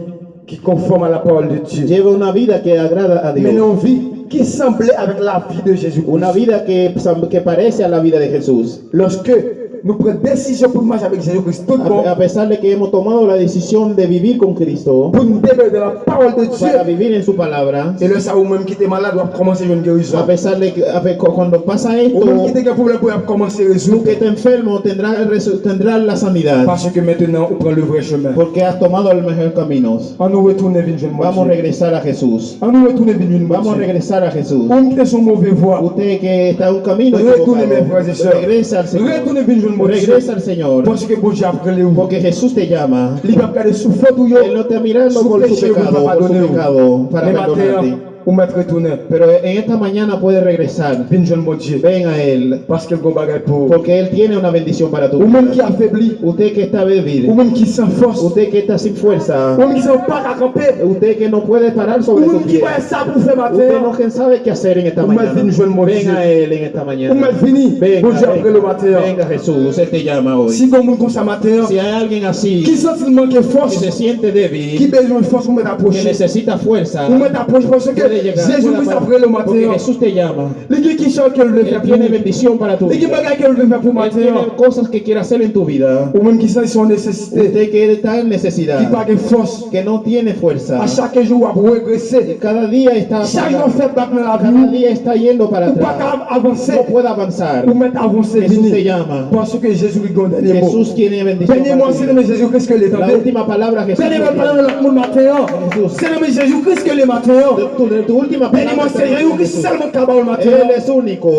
ki konfòm a la parole de Dieu. Lleve una vida que agrada a Dios. Mennen yon vi ki sanble avèk lavi de Jezi Kris. Una vida que, que parece a la vida de Jesús. Lòske nou pran desizyon pou n mache avèk Jezi Kris tout bon, a pesar de que hemos tomado la decisión de vivir con Cristo, pou n demere dans la parole de Dieu, para vivir en su palabra, e lè sa a ou menm ki te malad, w ap kòmanse jwenn gerizon. A pesar de que, a pe- cu- cuando pasa esto, ou menm ki te gen pwoblèm pou w ap kòmanse rezoud. Tú que estás enfermo tendrás resu- tendrás la sanidad. Paske mentenan ou pran le vrai chemin. Porque has tomado el mejor camino. An nou retounen vin jwenn Bondye. Vamos a regresar a Jesús. An nou retounen vin jwenn Bondye. Vamos a regresar a Jesús. Ou menm ki te sou move vwa, usted que está en un camino equivocado, retounen, mes frères et sœurs. Regrese al Señor. Retounen vin jwenn Bondye. Regrese al Señor. Paske Bondye ap rele w. Porque Jesús te llama. Li p ap gade sou fòt ou yo, sou peche yo pou l pa padone w. Él no está mirando por su pecado, por su pecado, para perdonarte. Men maten an, ou mèt retounen. Pero en esta mañana puedes regresar. Vin jwenn Bondye. Ven a Él. Paske l gen yon bagay pou ou. Porque Él tiene una bendición para tu vida. Ou menm ki afebli. Usted que está débil. Ou menm ki san fòs. Usted que está sin fuerza. Ou menm ki san pa ka kanpe. Usted que no puede parar sobre sus pies. Ou menm ki pa wè sa pou w fè maten an. Usted no sabe qué hacer en esta mañana. Ou mèt vin jwenn Bondye. Ven a Él en esta mañana. Ou mèt vini. Venga, Bondye ap rele w maten an. Venga Jesús, Él te llama hoy. Si gen yon moun konsa maten an, si hay alguien así, ki santi l manke fòs, que se siente débil, ki bezwen fòs pou mèt apwoche, que necesita fuerza, ou mèt apwoche paske Jezi Kris ap rele w maten an. Porque Jesús te llama. Li gen kisa ke l vle fè pou ou. Él tiene bendición para tu vida. Li gen bagay ke l vle fè pou ou maten an. Él tiene cosas que quiere hacer en tu vida. Ou menm ki santi se yon nesesite. Usted que está en necesidad. Ki pa gen fòs. Que no tiene fuerza. A chak jou w ap regrese. Y cada día está apagado. Chak jou w ap fè bak nan lavi w. Cada día está yendo para atrás. Ou pa ka avanse. No puede avanzar. Ou mèt avanse vini. Jesús te llama. Paske Jezi gen yon dènye mo. Jesús tiene bendición para ti. Dènye mo a se nan men Jezi Kris ke l ye, tande. La última palabra, Jesús. Dènye mo pa nan lòt moun maten an. Jesús. Se nan men Jezi Kris ke l ye maten an. Tu, tu, tu última palabra está en Jesús. Dènye mo se Jezi Kris sèlman k ka ba w l maten an. Él es único.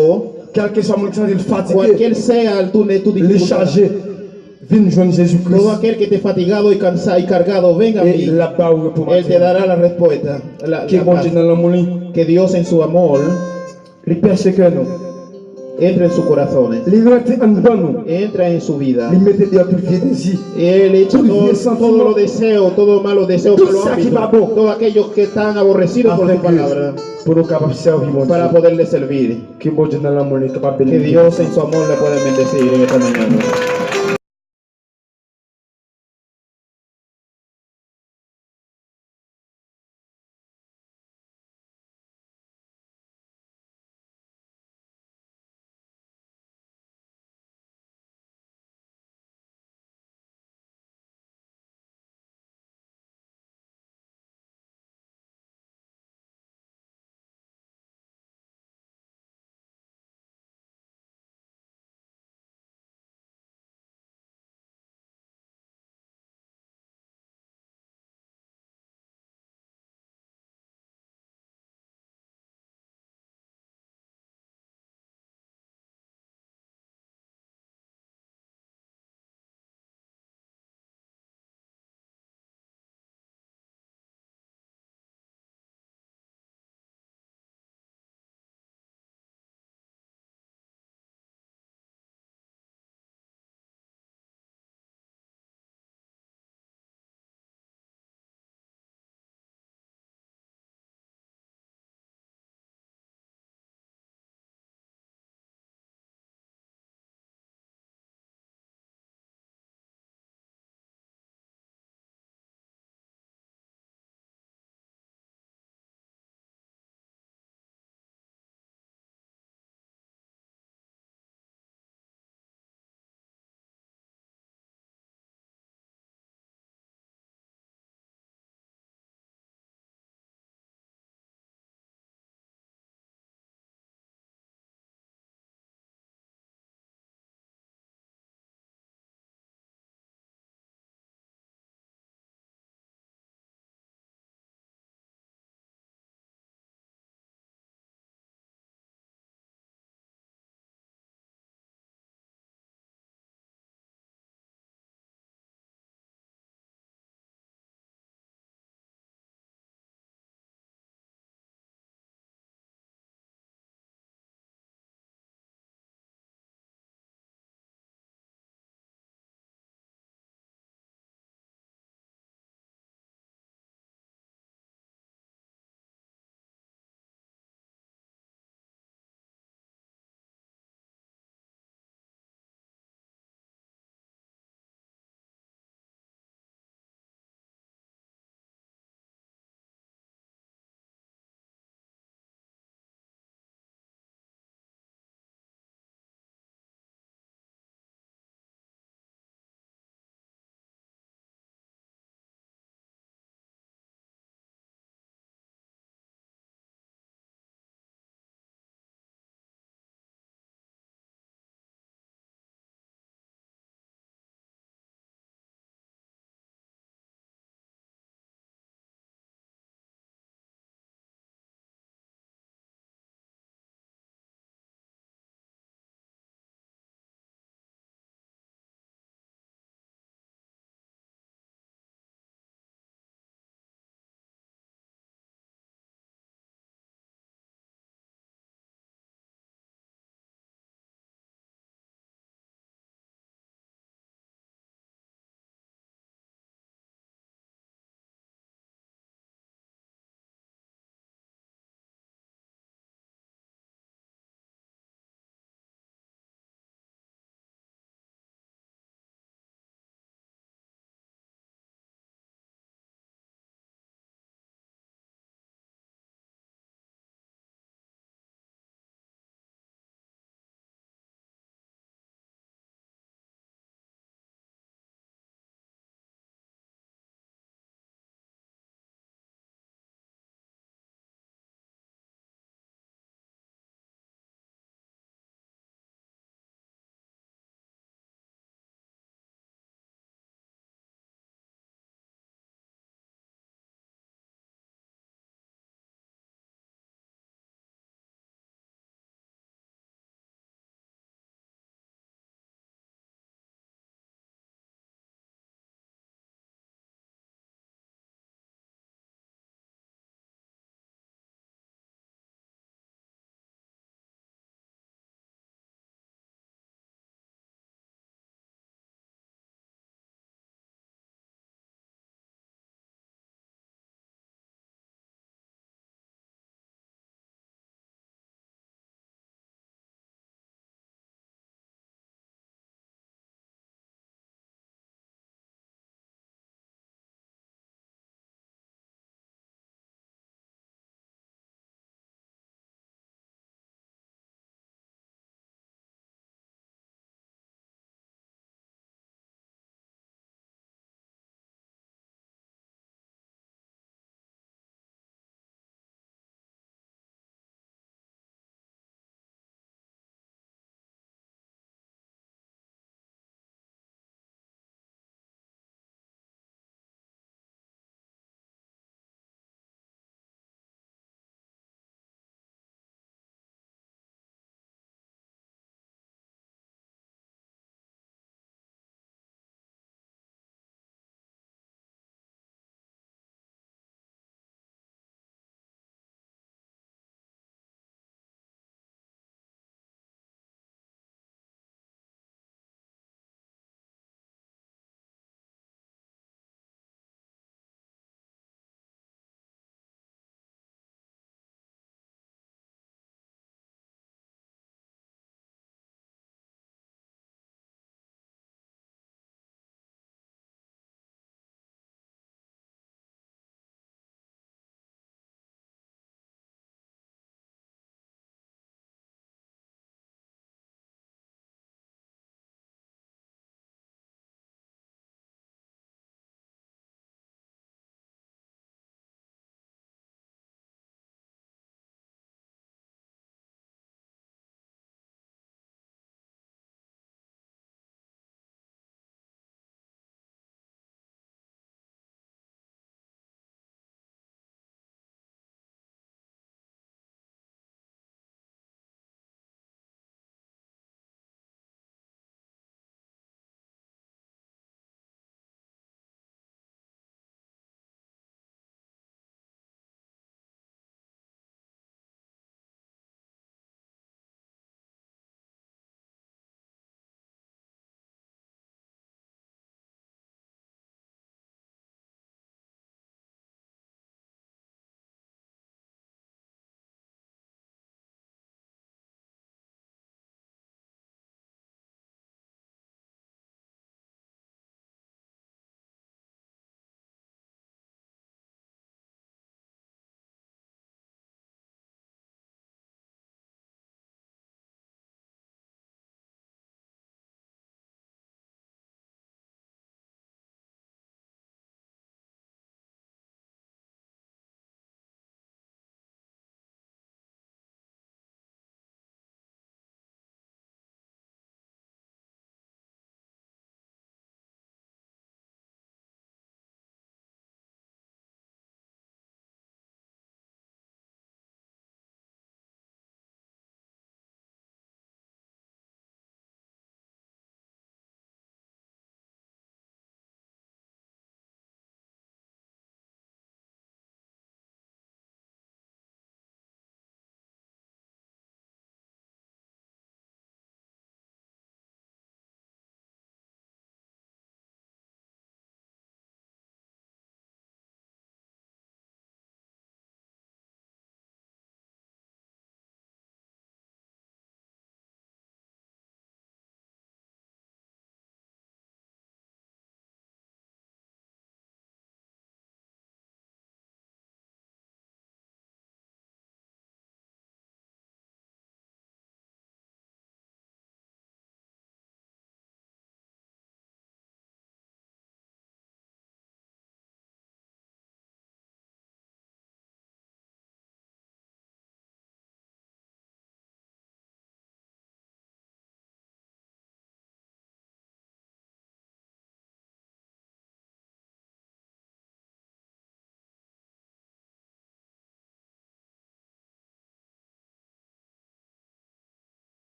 Kèlkeswa moun ki santi l fatige. Cualquier sea tu, tu dificultad. Li chaje. Vin jwenn Jezi Kris. Todo aquel que esté fatigado y cansado y cargado, venga a mí. E l ap ba w repo maten an. Él te dará la respuesta, la, la paz. Ke Bondye nan lanmou li. Que Dios en su amor. Li pèse kè nou. Entra en sus corazones. Li rantre anndan nou. Entra en su vida. Li mete deyò tout vye dezi. Él echa Tout todo, vye todos santiman. Los deseos, todo malo deseo, Tout malo sa ki pa ámbito, bon. Todos aquellos que están aborrecidos por Afin su palabra, ke pou nou kapab sèvi Bondye. Para poderle servir. Ke Bondye nan lanmou li kapab Que beni. Dios en su amor le pueda bendecir en esta mañana.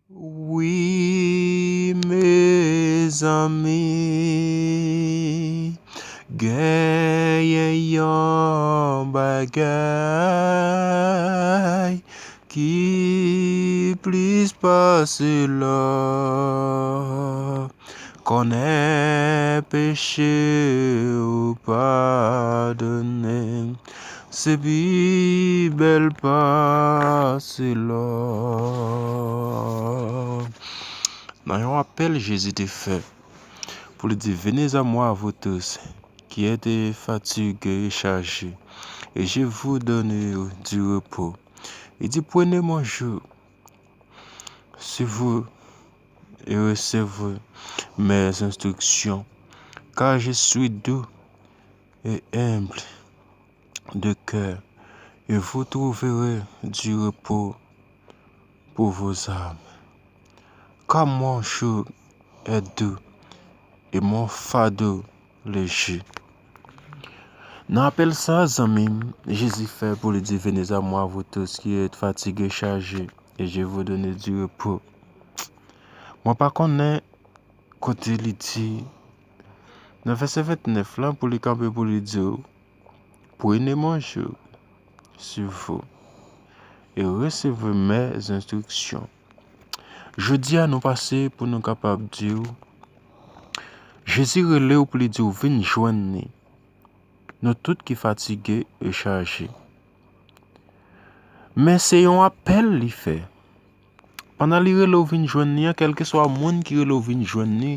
Wi, mezanmi, genyen yon bagay ki plis pase lò. Konnen peche ou padone, se pi bèl pase lò. Nan yon apèl Jezi te fè pou li di, Venez à moi, vous tous qui êtes fatigués et chargés, et je vous donne du repos. Li di, Prenez mon joug sur vous et recevez mes instructions, car je suis doux et humble de cœur, et vous trouverez du repos pour vos âmes. Car mon joug est doux et mon fardeau léger. Nan apèl sa, zanmi m, Jezi fè pou li di, Venez à moi, vous tous qui êtes fatigués, chargés, et je vous donne du repos. Mwen pa konnen kote li di, nan vèsè vennèf lan, pou li kanpe, pou li di w, Prenez mon joug sur vous et recevez mes instructions. Jodi a, nou pase pou nou kapab di w, Jezi rele w pou li di w, Vin jwenn li, nou tout ki fatige e chaje. Men se yon apèl li fè. Pandan li rele w vin jwenn li an, kèlkeswa moun ki rele w vin jwenn li,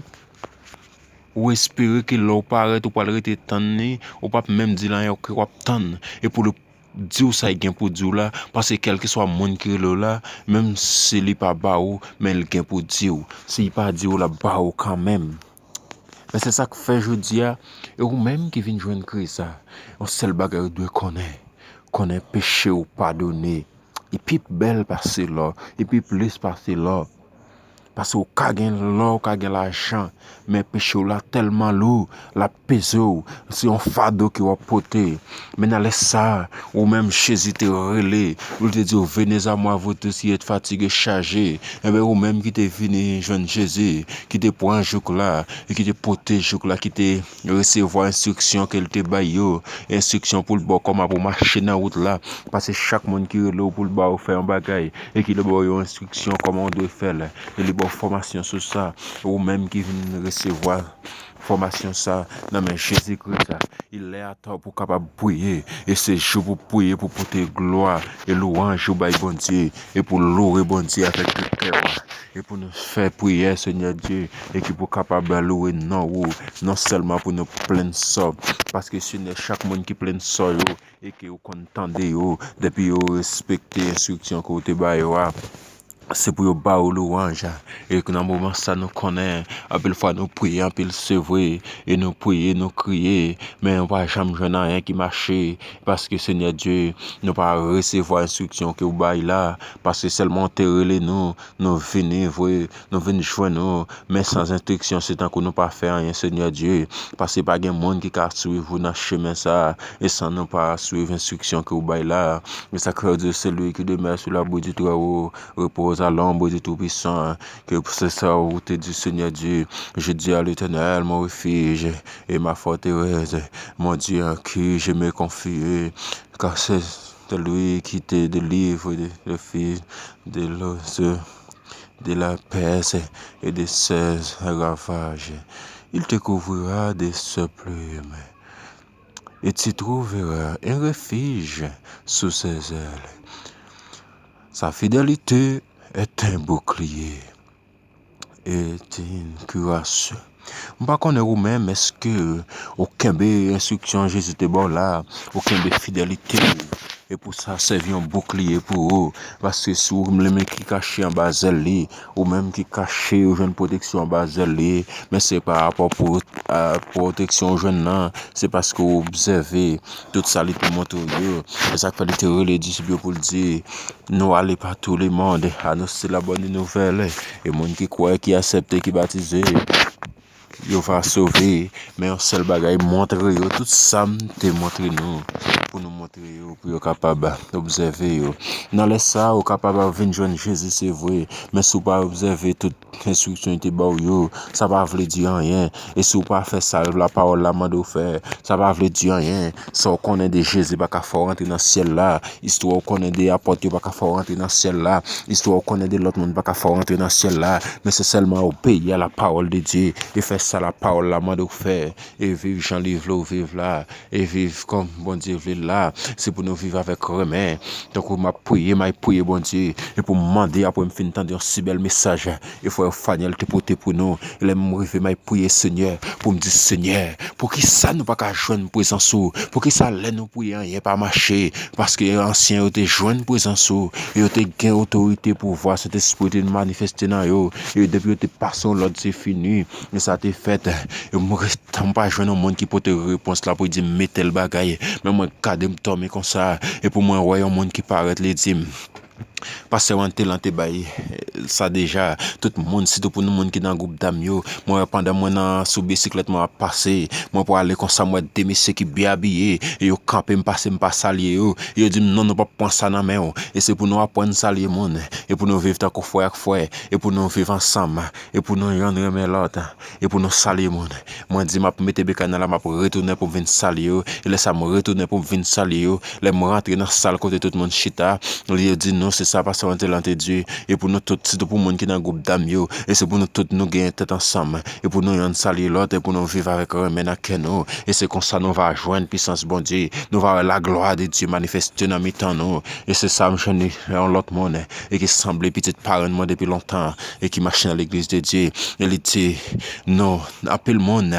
ou espere ke lè w parèt, ou pral rete tann li, ou p ap menm di l anyen, ke w ap tann. E pou li di w sa l gen pou di w la, paske kèlkeswa moun ki rele w la, menm si li pa ba ou, men li gen pou di w. Si li pa di w, l ap ba ou kanmenm. Men se sa k fè jodi a, e ou menm ki vin jwenn Kris la, yon sèl bagay ou dwe konnen, konnen peche w padone. Li pi bèl pase lò, li pi plis pase lò. Paske w ka gen lò, w ka gen lajan, men peche w la tèlman lou, l ap peze w. Se yon fado ke w ap pote. Men nan lè sa a, ou menm Jezi te rele, ou te di w, Venez à moi, vous tous qui êtes fatigués, chargés. Enben, ou menm ki te vini jwenn Jezi, ki te pran jouk la, e ki te pote jouk la, ki te resevwa enstriksyon ke l te bay yo, enstriksyon pou l ba w kòman pou w mache nan wout la. Paske chak moun ki rele w pou l ba w fè yon bagay, e ki li ba w yon enstriksyon kòman w dwe fè l, e li ba w fòmasyon sou sa, ou menm ki vin resevwa fòmasyon sa nan men Jezi Kris la, li lè a tan pou w kapab priye, e se jou pou priye, pou pote glwa e lwanj ou bay Bondye, e pou loure Bondye avèk tout kè w, e pou nou fè priyè, Senyè Dye, e ki pou kapab loure non ou, non sèlman pou nou plenn sò, paske Senyè, chak moun ki plenn sò yo, e ke ou konn tande yo, depi yo respekte enstriksyon ke w te ba yo a, se pou yo ba ou lwanj. E ke nan moman sa, nou konnen, anpil fwa nou priye anpil, se vre, e nou priye, nou kriye, men nou pa janm jwenn anyen ki mache, paske, Senyè Dye, nou pa resevwa enstriksyon ke w bay la, paske sèlman w te rele nou, nou vini vre, nou vin jwenn ou, men san enstriksyon, se tankou nou pa fè anyen, Senyè Dye, paske pa gen moun ki ka swiv ou nan chemen sa a, e san nou pa swiv enstriksyon ke w bay la a. E sa k fè w di, Celui qui demeure sous l'abri du Très-Haut repose à l'ombre du Tout-Puissant. Ke se sa ou te di, Senyè Dye, je dis à l'Éternel, mon refuge et ma forteresse, mon Dieu en qui je me confie, car c'est lui qui te délivre de, de fils de l'oiseau, de la peste et de ses ravages. Il te couvrira de ses plumes, et tu trouveras un refuge sous ses ailes. Sa fidelite est un bouclier et une cuirasse. M pa konnen ou menm, èske ou kenbe enstriksyon Jezi te ba w la, ou kenbe fidelite w, e pou sa sèvi yon boukliye pou ou, paske si ou menm ki kache anba zèl li, ou menm ki kache ou jwenn pwoteksyon anba zèl li, men se pa rapò pou, a, pwoteksyon ou jwenn nan, se paske ou obsève tout sa li te montre w yo, e sa k fè li te rele disip yo pou l di, Nou ale pa tou lemonn, anonse labòn nouvèl, e moun ki kwè, ki aksepte, ki batize, yo va sove. Men yon sèl bagay, montre yo tout sa m te montre nou. pou nou montre yo, pou yo kapab obsève yo. Nan lè sa a, ou kapab ap vin jwenn Jezi, se vre, men si w pa obsève tout enstriksyon li te ba w yo, sa pa vle di anyen. E si w pa fè sa lapawòl la mande w fè, sa pa vle di anyen. Sa w konnen de Jezi pa ka fè w rantre nan syèl la. Istwa w konnen de apòt yo pa ka fè w rantre nan syèl la. Istwa w konnen de lòt moun pa ka fè w rantre nan syèl la. Men se sèlman obeyi a lapawòl de Dye e fè sa lapawòl la mande w fè. E viv jan li vle w viv la. E viv kòm Bondye vle l la. Se pou nou viv avèk renmen. Tankou m ap priye, m ap priye Bondye. E pou m mande apre m fin tande yon si bèl mesaj. E frè Faniel te pote pou nou. E lè m rive, m ap priye Senyè. Pou m di, Senyè, poukisa nou pa ka jwenn prezans ou? Poukisa lè nou priye, anyen pa mache? Paske ansyen yo te jwenn prezans ou. E yo te gen otorite, pouvwa, Sentespri te manifeste nan yo. E depi yo te pase yon lòd, se fini. E sa te fèt. E m res- Tan m pa jwenn yon moun ki pote repons la pou di m men tèl bagay. Men mwen gade m dòmi konsa. E pou mwen wè yon moun ki parèt, li di m, Pastè Wantelan te bay, eh, sa deja. Tout moun, sitou pou nou moun ki nan gwoup dam yo. Mwen wè pandan mwen nan, sou bisiklèt mwen ap pase, mwen prale konsa, m wè de mesye ki byen abiye. E yo kanpe m pase, m pa salye yo. E yo di m, non, nou p ap pran sa nan men w. E se pou nou aprann salye moun. E pou nou viv tankou frè ak frè. E pou nou viv ansanm. E pou nou yonn renmen lòt. E pou nou salye moun. Mwen di, m ap mete bekàn nan la, m ap retounen pou m vin salye yo. E lè sa, m retounen pou m vin salye yo. Lè m rantre nan sal kote tout moun chita, li yo di nou, se sa pastè Wantelan te di. E pou nou tout, sitou pou moun ki nan gwoup dam yo. E se pou nou tout, nou genyen tèt ansanm. E pou nou yonn salye lòt, e pou nou viv avèk renmen nan kè nou. E se konsa nou va jwenn pisans Bondye. Nou va wè laglwa de Dye manifeste nan mitan nou. E se sa m jwenn yon lòt moun, e ki sanble pitit parenn mwen depi lontan, e ki mache nan legliz de Dye. E li di, non, anpil moun,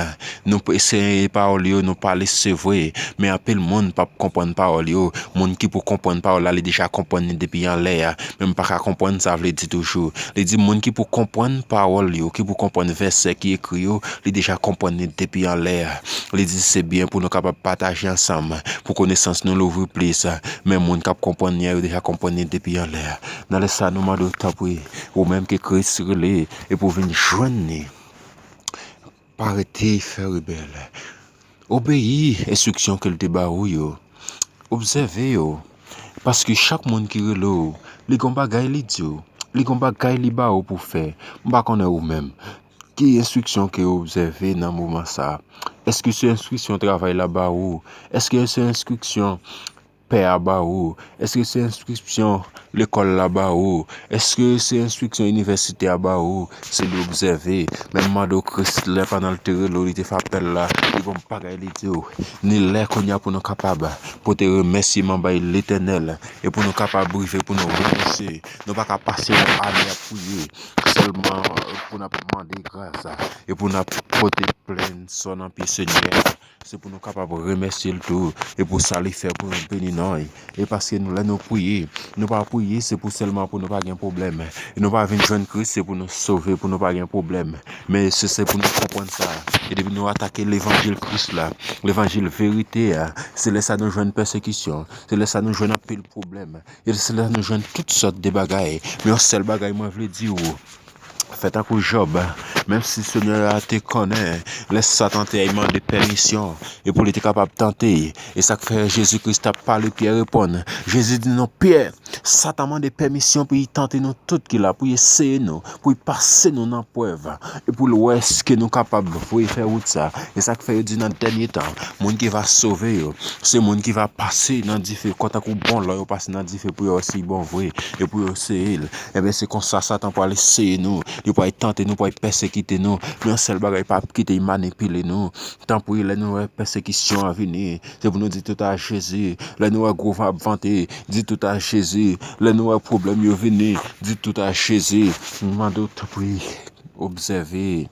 nou eseye pawòl yo, nou pale, se vre, men anpil moun p ap konprann pawòl yo. Moun ki pou konprann pawòl la, li deja konprann li depi anlè a. Men m pa ka konprann sa vle di toujou. Li di, moun ki pou konprann pawòl yo, ki pou konprann vèsè ki ekri yo, li deja konprann li depi anlè a. Li di, se byen pou nou kapab pataje ansanm, pou konesans nou louvri plis. Men moun k ap konprann li a, yo deja konprann li depi anlè a. Nan lè sa, nou mande w, tanpri, ou menm ke Kris rele, e pou w vin jwenn li, pa rete fè rebèl. Obeyi enstriksyon ke l te ba ou yo. Obsève yo. Paske chak moun ki rele w, li gon bagay li di w. Li gon bagay li ba ou pou fè. M pa konnen ou menm. Ki enstriksyon ke w obsève nan moman sa a? Èske se enstriksyon travay la ba ou? Èske se enstriksyon pè a ba ou? Èske se enstriksyon lekòl la ba ou? Èske se enstriksyon inivèsite a ba ou? Se li obsève. Men m mande w, Kris, lè pandan l te rele w, li te fè apèl la, li gon bagay li di w. Ni lè kounye a pou nou kapab pote remèsiman bay Letènèl e pou nou kapab rive pou nou remèsye. Nou pa ka pase yon ane ap priye sèlman pou n ap mande gras e pou n ap pote plenn sò nan pye Senyè a. Se pou nou kapab remèsye l tou, e pou sa li fè pou nou beni non l. E paske nou, lè nou priye, nou pa priye se pou sèlman pou nou pa gen pwoblèm. E nou pa vin jwenn Kris se pou nou sove, pou nou pa gen pwoblèm. Men se, se pou nou konprann sa. E depi nou atake levanjil Kris la, levanjil verite a, se lè sa nou jwenn pèsekisyon, se lè sa nou jwenn anpil pwoblèm. E se lè nou jwenn tout sòt de bagay. Men yon sèl bagay mwen vle di w, fè tankou Jòb, menm si Senyè a te konnen lè Satan te mande pèmisyon e pou li te kapab tante, e sa k fè Jezi Kris t ap pale, Pyè reponn. Jezi di, non, Pyè, Satan mande pèmisyon pou li tante nou tout ki la, pou li eseye nou, pou li pase nou nan prèv, e pou l wè èske nou kapab voye fè wout sa. E sa k fè yo di nan dènye tan, moun ki va sove yo, se moun ki va pase nan dife, kontan kou bon lò yo pase nan dife pou yo wè si l bon vre, e pou yo eseye l. Enben, se konsa Satan pral eseye nou, li pral tante nou, pral pèsekite nou. Men yon sèl bagay, pa kite l manipile nou. Tanpri, lè nou wè pèsekisyon an vini, se pou nou di tout a Jezi. Lè nou wè gwo van ap vante, di tout a Jezi. Lè nou wè pwoblèm yo vini, di tout a Jezi. M mande w, tanpri, obsève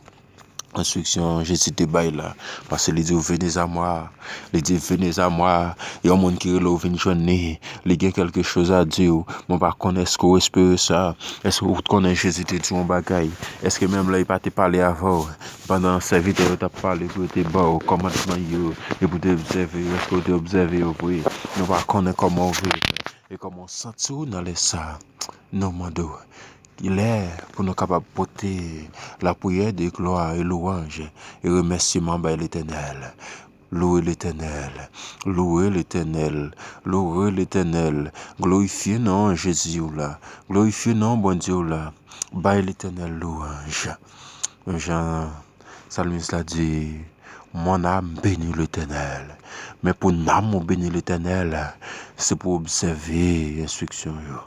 enstriksyon Jezi te bay la. Paske li di w, venez à moi. Li di, venez à moi. Yon moun ki rele w vin jwenn li. Li gen quelque chose à dire. Mwen pa konnen èske w espere sa. Èske w konnen Jezi te di w yon bagay? Èske menm lè li pa te pale avè w, pandan sèvitè yo t ap pale pou yo te ba w kòmandman yo, e pou te obsève yo, èske w te obsève yo vre? Nou pa konnen kòman w viv e kòman w santi w nan lè sa a. Nou mande w, lè pou nou kapab pote lapriyè de glwa e lwanj e remèsiman bay Letènèl. Louwe Letènèl, louwe Letènèl, louwe Letènèl. Glorifye non Jezi w la, glorifye non Bondye w la. Bay Letènèl lwanj. Menm jan salmis la di, mon âme bénit l'Éternel. Men pou nanm ou beni Letènèl, se pou w obsève enstriksyon yo.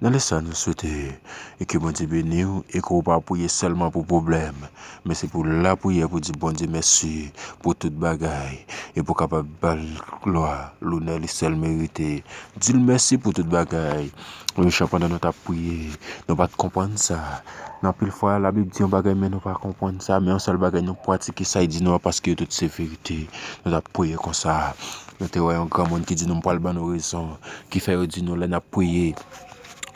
Nan lè sa, nou swete e ke Bondye beni w e ke w pa priye sèlman pou pwoblèm, men se pou lapriyè pou di Bondye mèsi pou tout bagay e pou kapab ba l glwa, lonè li sèl merite. Di l mèsi pou tout bagay. Wi, chan pandan nou t ap priye, nou pa t konprann sa. Nan pil fwa, Labib di yon bagay, men nou pa konprann sa. Men yon sèl bagay, nou pratike sa y di nou an, paske yo tout se verite. Nou t ap priye konsa. Nou te wè yon granmoun ki di nou, "M pral ban nou rezon." Ki fè yo di nou, lè n ap priye,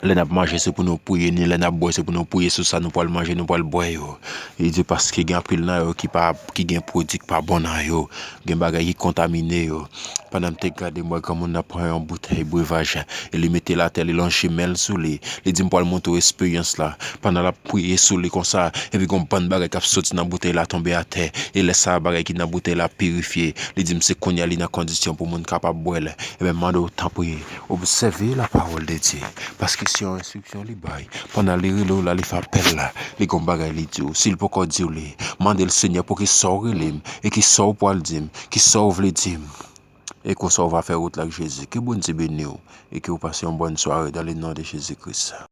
lè n ap manje, se pou nou priye, ni lè n ap bwè, se pou nou priye sou sa nou pral manje, nou pral bwè yo. Li di, paske gen anpil nan yo ki pa, ki gen pwodui ki pa bon nan yo. Gen bagay ki kontamine yo. Pandan m te gade, m wè granmoun nan pran yon boutèy brevaj e li mete l atè, li lonje men l sou li. Li di, "M pral montre w esperyans la." Pandan l ap priye sou li konsa, epi gon bann bagay k ap soti nan boutèy la tonbe atè. E lè sa a, bagay ki nan boutèy la pirifye. Li di m se kounye a li nan kondisyon pou moun kapab bwè l. Ebyen, m mande w, tanpri, obsève la parole de Dieu. Paske se yon enstriksyon li bay. Pandan li rele w la, li fè apèl la. Li gon bagay li di w. Si l poko di w li, mande l, Senyè, pou ki sa w rele m? E ki sa w pral di m? Ki sa w vle di m? E konsa w va fè wout la ak Jezi. Ke Bondye beni w. E ke w pase yon bòn sware dans le nom de Jésus-Christ.